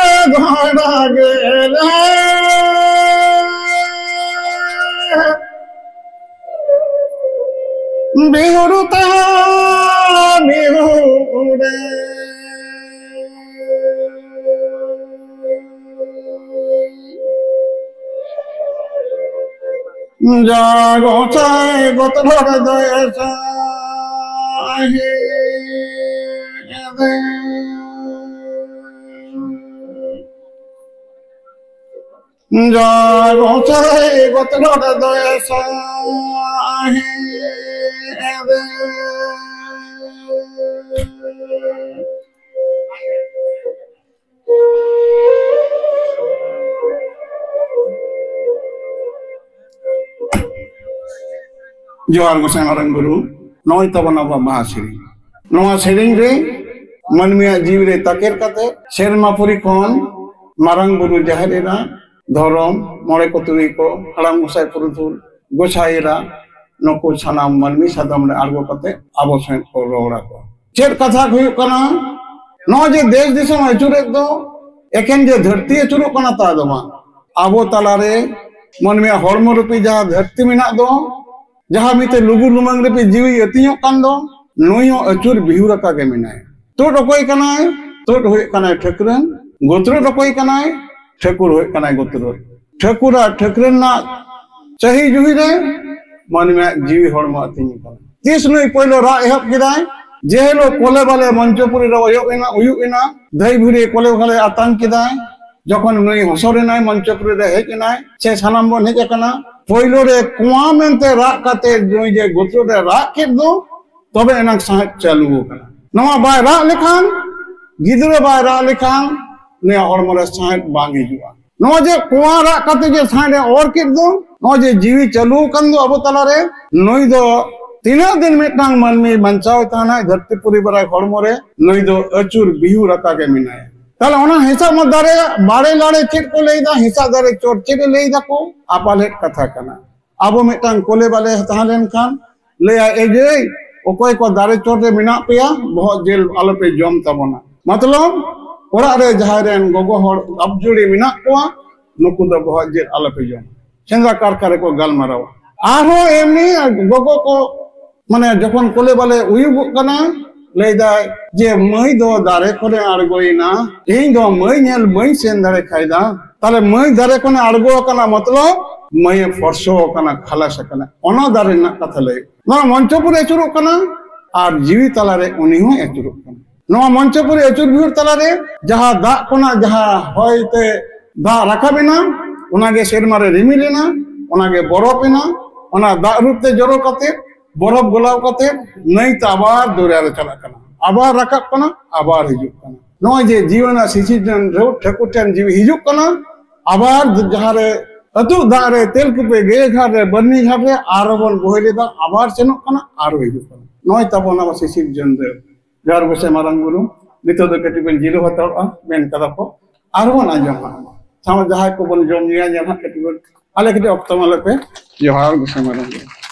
ᱫᱷᱟᱨᱟ ᱜᱮᱞᱮ᱾ ᱵᱤᱦᱩᱨ ᱛᱮ ᱵᱤᱦᱩᱨ ᱨᱮ᱾ ᱡᱟ ᱜᱚᱸᱥᱟᱭ ᱜᱚᱛᱞᱚ ᱨᱮᱫᱚᱭ ᱮᱥᱟ᱾ ᱡᱟ ᱜᱚᱸᱥᱟᱭ ᱜᱚᱛᱞᱚ ᱨᱮᱫᱚᱭ ᱮᱥᱟ᱾ ᱡᱚᱦᱟᱨ ᱜᱚᱸᱥᱟᱭ ᱢᱟᱨᱟᱝ ᱵᱩᱨᱩ, ᱱᱚᱜᱼᱚᱭ ᱛᱟᱵᱚᱱ ᱟᱵᱚᱣᱟᱜ ᱵᱟᱦᱟ ᱥᱮᱨᱮᱧ᱾ ᱱᱚᱣᱟ ᱥᱮᱨᱮᱧ ᱨᱮ ᱢᱟᱹᱱᱢᱤᱭᱟᱜ ᱡᱤᱣᱤ ᱨᱮ ᱛᱟᱠᱮᱨ ᱠᱟᱛᱮ ᱥᱮᱨᱢᱟ ᱯᱩᱨᱤ ᱠᱷᱚᱱ ᱢᱟᱨᱟᱝ ᱵᱩᱨᱩ, ᱡᱟᱦᱮᱨ ᱮᱨᱟ, ᱫᱷᱚᱨᱚᱢ, ᱢᱚᱬᱮ ᱠᱚ ᱛᱩᱨᱩᱭ ᱠᱚ, ᱦᱟᱲᱟᱢ ᱜᱚᱸᱥᱟᱭ ᱯᱩᱨᱩᱫᱷᱩᱞ, ᱜᱚᱸᱥᱟᱭ ᱮᱨᱟ, ᱱᱩᱠᱩ ᱥᱟᱱᱟᱢ ᱢᱟᱹᱱᱢᱤ ᱥᱟᱫᱚᱢ ᱨᱮ ᱟᱬᱜᱚ ᱠᱟᱛᱮ ᱟᱵᱚ ᱥᱮᱫ ᱠᱚ ᱨᱚᱲ ᱟᱠᱚ᱾ ᱪᱮᱫ ᱠᱟᱛᱷᱟ ᱦᱩᱭᱩᱜ ᱠᱟᱱᱟ? ᱱᱚᱜᱼᱚᱭ ᱡᱮ ᱫᱮᱥ ᱫᱤᱥᱚᱢ ᱟᱹᱪᱩᱨᱮᱫ ᱫᱚ, ᱮᱠᱮᱱ ᱡᱮ ᱫᱷᱟᱹᱨᱛᱤ ᱟᱹᱪᱩᱨᱚᱜ ᱠᱟᱱᱟ ᱛᱟ ᱫᱚ ᱵᱟᱝ, ᱟᱵᱚ ᱛᱟᱞᱟᱨᱮ ᱢᱟᱹᱱᱢᱤᱭᱟᱜ ᱦᱚᱲᱢᱚ ᱨᱩᱯᱤ ᱡᱟᱦᱟᱸ ᱫᱷᱟᱹᱨᱛᱤ ᱢᱮᱱᱟᱜ ᱫᱚ, ᱡᱟᱦᱟᱸ ᱢᱤᱫᱴᱮᱱ ᱞᱩᱜᱩ ᱞᱩᱢᱟᱹᱝ ᱨᱮ ᱡᱤᱣᱤ ᱟᱹᱛᱤᱧᱚᱜ ᱠᱟᱱ ᱫᱚ, ᱱᱩᱭ ᱦᱚᱸ ᱟᱹᱪᱩᱨ ᱵᱤᱦᱩᱨ ᱟᱠᱟ ᱜᱮ ᱢᱮᱱᱟᱭᱟ᱾ ᱛᱩᱫ ᱚᱠᱚᱭ ᱠᱟᱱᱟᱭ? ᱛᱩᱫ ᱦᱩᱭᱩᱜ ᱠᱟᱱᱟᱭ ᱴᱷᱟᱹᱠᱨᱟᱹᱱ᱾ ᱜᱩᱛᱨᱩᱫ ᱚᱠᱚᱭ ᱠᱟᱱᱟᱭ? ᱴᱷᱟᱹᱠᱩᱨ ᱦᱩᱭᱩᱜ ᱠᱟᱱᱟᱭ ᱜᱩᱛᱨᱩᱫ᱾ ᱴᱷᱟᱹᱠᱩᱨ ᱟᱨ ᱴᱷᱟᱹᱠᱨᱟᱹᱱ ᱨᱮᱱᱟᱜ ᱪᱟᱹᱦᱤ ᱡᱩᱦᱤ ᱨᱮ ᱢᱟᱹᱱᱢᱤᱭᱟᱜ ᱡᱤᱣᱤ ᱦᱚᱲᱢᱚ ᱟᱹᱛᱤᱧ ᱠᱟᱱᱟ᱾ ᱛᱤᱥ ᱱᱩᱭ ᱯᱳᱭᱞᱳ ᱨᱟᱜ ᱮᱦᱚᱵ ᱠᱮᱫᱟᱭ? ᱡᱮ ᱦᱤᱞᱳᱜ ᱠᱚᱞᱮ ᱵᱟᱞᱮ ᱢᱚᱧᱪᱚᱯᱩᱨᱤ ᱨᱮ ᱚᱭᱚᱜ ᱮᱱᱟ, ᱩᱭᱩᱜ ᱮᱱᱟ, ᱫᱷᱟᱹᱭ ᱵᱷᱩᱨᱤ ᱠᱚᱞᱮ ᱵᱟᱞᱮ ᱟᱛᱟᱝ ᱠᱮᱫᱟᱭ, ᱡᱚᱠᱷᱚᱱ ᱱᱩᱭ ᱦᱚᱥᱚᱨ ᱮᱱᱟᱭ, ᱢᱚᱧᱪᱚᱯᱩᱨᱤ ᱨᱮ ᱦᱮᱡ ᱮᱱᱟᱭ, ᱥᱮ ᱥᱟᱱᱟᱢ ᱵᱚᱱ ᱦᱮᱡ ᱟᱠᱟᱱᱟ, ᱯᱳᱭᱞᱳ ᱨᱮ ᱠᱚᱣᱟ ᱢᱮᱱᱛᱮ ᱨᱟᱜ ᱠᱟᱛᱮ ᱱᱩᱭ ᱡᱮ ᱜᱩᱛᱨᱩᱫ ᱮ ᱨᱟᱜ ᱠᱮᱫ ᱫᱚ, ᱛᱚᱵᱮ ᱮᱱᱟᱝ ᱥᱟᱸᱦᱮᱫ ᱪᱟᱹᱞᱩ ᱟᱠᱟᱱᱟ᱾ ᱱᱚᱣᱟ ᱵᱟᱭ ᱨᱟᱜ ᱞᱮᱠᱷᱟᱱ, ᱜᱤᱫᱽᱨᱟᱹ ᱵᱟᱭ ᱨᱟᱜ ᱞᱮᱠᱷᱟᱱ, ᱱᱩᱭᱟᱜ ᱦᱚᱲᱢᱚ ᱨᱮ ᱥᱟᱸᱦᱮᱫ ᱵᱟᱝ ᱦᱤᱡᱩᱜᱼᱟ᱾ ᱱᱚᱜᱼᱚᱭ ᱡᱮ ᱠᱚᱣᱟ ᱨᱟᱜ ᱠᱟᱛᱮ ᱡᱮ ᱥᱟᱸᱦᱮᱫ ᱮ ᱚᱨ ᱠᱮᱫ ᱫᱚ, ᱱᱚᱜᱼᱚᱭ ᱡᱮ ᱡᱤᱣᱤ ᱪᱟᱹᱞᱩ ᱟᱠᱟᱱ ᱫᱚ ᱟᱵᱚ ᱛᱟᱞᱟᱨᱮ, ᱱᱩᱭ ᱫᱚ ᱛᱤᱱᱟᱹᱜ ᱫᱤᱱ ᱢᱤᱫᱴᱟᱝ ᱢᱟᱹᱱᱢᱤ ᱵᱟᱧᱪᱟᱣ ᱛᱟᱦᱮᱱᱟᱭ ᱫᱷᱟᱹᱨᱛᱤ ᱯᱩᱨᱤ ᱵᱟᱨᱟᱭ ᱦᱚᱲᱢᱚ ᱨᱮ, ᱱᱩᱭ ᱫᱚ ᱟᱹᱪᱩᱨ ᱵᱤᱦᱩᱨ ᱟᱠᱟ ᱜᱮ ᱢᱮᱱᱟᱭᱟ᱾ ᱛᱟᱦᱞᱮ ᱚᱱᱟ ᱦᱮᱸᱥᱟᱜ ᱢᱟ ᱫᱟᱨᱮ ᱵᱟᱲᱮ ᱞᱟᱲᱮ ᱪᱮᱫ ᱠᱚ ᱞᱟᱹᱭᱫᱟ, ᱦᱮᱸᱥᱟᱜ ᱫᱟᱨᱮ ᱪᱚᱴ ᱪᱮᱫ ᱮ ᱞᱟᱹᱭ ᱫᱟᱠᱚ, ᱟᱯᱟᱞᱮᱫ ᱠᱟᱛᱷᱟ ᱠᱟᱱᱟ᱾ ᱟᱵᱚ ᱢᱤᱫᱴᱟᱝ ᱠᱚᱞᱮ ᱵᱟᱞᱮ ᱛᱟᱦᱮᱸ ᱞᱮᱱᱠᱷᱟᱱ ᱞᱟᱹᱭᱟᱭ, "ᱮ ᱡᱮ, ᱚᱠᱚᱭ ᱠᱚ ᱫᱟᱨᱮ ᱪᱚᱴ ᱨᱮ ᱢᱮᱱᱟᱜ ᱯᱮᱭᱟ, ᱵᱚᱦᱚᱜ ᱡᱤᱞ ᱟᱞᱚᱯᱮ ᱡᱚᱢ ᱛᱟᱵᱚᱱᱟ᱾" ᱢᱚᱛᱞᱚᱵ, ᱚᱲᱟᱜ ᱨᱮ ᱡᱟᱦᱟᱸᱭ ᱨᱮᱱ ᱜᱚᱜᱚ ᱦᱚᱲ ᱟᱯᱡᱩᱲᱤ ᱢᱮᱱᱟᱜ ᱠᱚᱣᱟ, ᱱᱩᱠᱩ ᱫᱚ ᱵᱚᱦᱚᱜ ᱡᱤᱞ ᱟᱞᱚᱯᱮ ᱡᱚᱢ᱾ ᱥᱮᱸᱫᱽᱨᱟ ᱠᱟᱨᱠᱟ ᱨᱮᱠᱚ ᱜᱟᱞᱢᱟᱨᱟᱣᱟ᱾ ᱟᱨᱦᱚᱸ ᱮᱢᱱᱤ ᱜᱚᱜᱚ ᱠᱚ, ᱢᱟᱱᱮ, ᱡᱚᱠᱷᱚᱱ ᱠᱚᱞᱮ ᱵᱟᱞᱮ ᱩᱭᱩᱜᱚᱜ ᱠᱟᱱᱟ, ᱞᱟᱹᱭᱫᱟᱭ ᱡᱮ, "ᱢᱟᱹᱭ ᱫᱚ ᱫᱟᱨᱮ ᱠᱷᱚᱱᱮ ᱟᱬᱜᱚᱭᱮᱱᱟ, ᱤᱧ ᱫᱚ ᱢᱟᱹᱭ ᱧᱮᱞ ᱵᱟᱹᱧ ᱥᱮᱱ ᱫᱟᱲᱮ ᱠᱷᱟᱭᱫᱟ᱾" ᱛᱟᱦᱞᱮ ᱢᱟᱹᱭ ᱫᱟᱨᱮ ᱠᱷᱚᱱᱮ ᱟᱬᱜᱚ ᱟᱠᱟᱱᱟ, ᱢᱚᱛᱞᱚᱵ ᱢᱟᱹᱭᱮ ᱯᱷᱚᱨᱥᱚ ᱟᱠᱟᱱᱟ, ᱠᱷᱟᱞᱟᱥ ᱟᱠᱟᱱᱟ, ᱚᱱᱟ ᱫᱟᱨᱮ ᱨᱮᱱᱟᱜ ᱠᱟᱛᱷᱟ ᱞᱟᱹᱭ᱾ ᱱᱚᱣᱟ ᱢᱚᱧᱪᱚᱯᱩᱨᱤ ᱟᱹᱪᱩᱨᱚᱜ ᱠᱟᱱᱟ ᱟᱨ ᱡᱤᱣᱤ ᱛᱟᱞᱟᱨᱮ ᱩᱱᱤ ᱦᱚᱸᱭ ᱟᱹᱪᱩᱨᱚᱜ ᱠᱟᱱᱟ᱾ ᱱᱚᱣᱟ ᱢᱚᱧᱪᱚᱯᱩᱨᱤ ᱟᱹᱪᱩᱨ ᱵᱤᱦᱩᱨ ᱛᱟᱞᱟᱨᱮ ᱡᱟᱦᱟᱸ ᱫᱟᱜ ᱠᱷᱚᱱᱟᱜ ᱡᱟᱦᱟᱸ ᱦᱚᱭ ᱛᱮ ᱫᱟᱜ ᱨᱟᱠᱟᱵ ᱮᱱᱟ, ᱚᱱᱟᱜᱮ ᱥᱮᱨᱢᱟ ᱨᱮ ᱨᱤᱢᱤᱞ ᱮᱱᱟ, ᱚᱱᱟᱜᱮ ᱵᱚᱨᱚᱯᱷ ᱮᱱᱟ, ᱚᱱᱟ ᱫᱟᱜ ᱨᱩᱯ ᱛᱮ ᱡᱚᱨᱚ ᱠᱟᱛᱮ, ᱵᱚᱨᱚᱯᱷ ᱜᱚᱞᱟᱣ ᱠᱟᱛᱮ, ᱱᱟᱹᱭ ᱛᱮ ᱟᱵᱟᱨ ᱫᱚᱨᱭᱟ ᱨᱮ ᱪᱟᱞᱟᱜ ᱠᱟᱱᱟ, ᱟᱵᱟᱨ ᱨᱟᱠᱟᱵ ᱠᱟᱱᱟ, ᱟᱵᱟᱨ ᱦᱤᱡᱩᱜ ᱠᱟᱱᱟ᱾ ᱱᱚᱜᱼᱚᱭ ᱡᱮ ᱡᱤᱭᱚᱱ ᱨᱮᱱᱟᱜ ᱥᱤᱥᱤᱨᱡᱚᱱ ᱨᱮ ᱴᱷᱟᱹᱠᱩᱨ ᱴᱷᱮᱱ ᱡᱤᱣᱤ ᱦᱤᱡᱩᱜ ᱠᱟᱱᱟ, ᱟᱵᱟᱨ ᱡᱟᱦᱟᱸ ᱨᱮ ᱟᱹᱛᱩᱜ ᱫᱟᱜ ᱨᱮ, ᱛᱮᱞᱠᱩᱯᱤ ᱜᱟᱹᱭᱟᱹ ᱜᱷᱟᱴ ᱨᱮ, ᱵᱟᱹᱨᱱᱤ ᱜᱷᱟᱴ ᱨᱮ, ᱟᱨ ᱵᱚᱱ ᱵᱚᱦᱮᱞ ᱮᱫᱟ, ᱟᱵᱟᱨ ᱥᱮᱱᱚᱜ ᱠᱟᱱᱟ, ᱟᱨᱚ ᱦᱤᱡᱩᱜ ᱠᱟᱱᱟ᱾ ᱱᱚᱜᱼᱚᱭ ᱛᱟᱵᱚᱱ ᱟᱵᱚ ᱥᱤᱥᱤᱨ ᱡᱚᱱᱫᱨᱟᱹ᱾ ᱡᱚᱦᱟᱨ ᱜᱚᱸᱥᱟᱭ ᱢᱟᱨᱟᱝ ᱵᱩᱨᱩ, ᱱᱤᱛᱚᱜ ᱫᱚ ᱠᱟᱹᱴᱤᱡ ᱵᱚᱱ ᱡᱤᱨᱟᱹᱣ ᱦᱟᱛᱟᱲᱚᱜᱼᱟ, ᱢᱮᱱ ᱠᱟᱫᱟ ᱠᱚ, ᱟᱨ ᱵᱚᱱ ᱟᱸᱡᱚᱢᱟ᱾ ᱥᱟᱶ ᱡᱟᱦᱟᱸᱭ ᱠᱚᱵᱚᱱ ᱡᱚᱢ ᱧᱩᱭᱟ, ᱧᱮᱞ ᱦᱟᱸᱜ ᱠᱟᱹᱴᱤᱡ ᱵᱚᱱ, ᱟᱞᱮ ᱠᱟᱹᱴᱤᱡ ᱚᱠᱛᱚ ᱮᱢᱟ ᱞᱮᱯᱮ᱾ ᱡᱚᱦᱟᱨ ᱜᱚᱸᱥᱟᱭ ᱢᱟᱨᱟᱝ ᱵᱩᱨᱩ᱾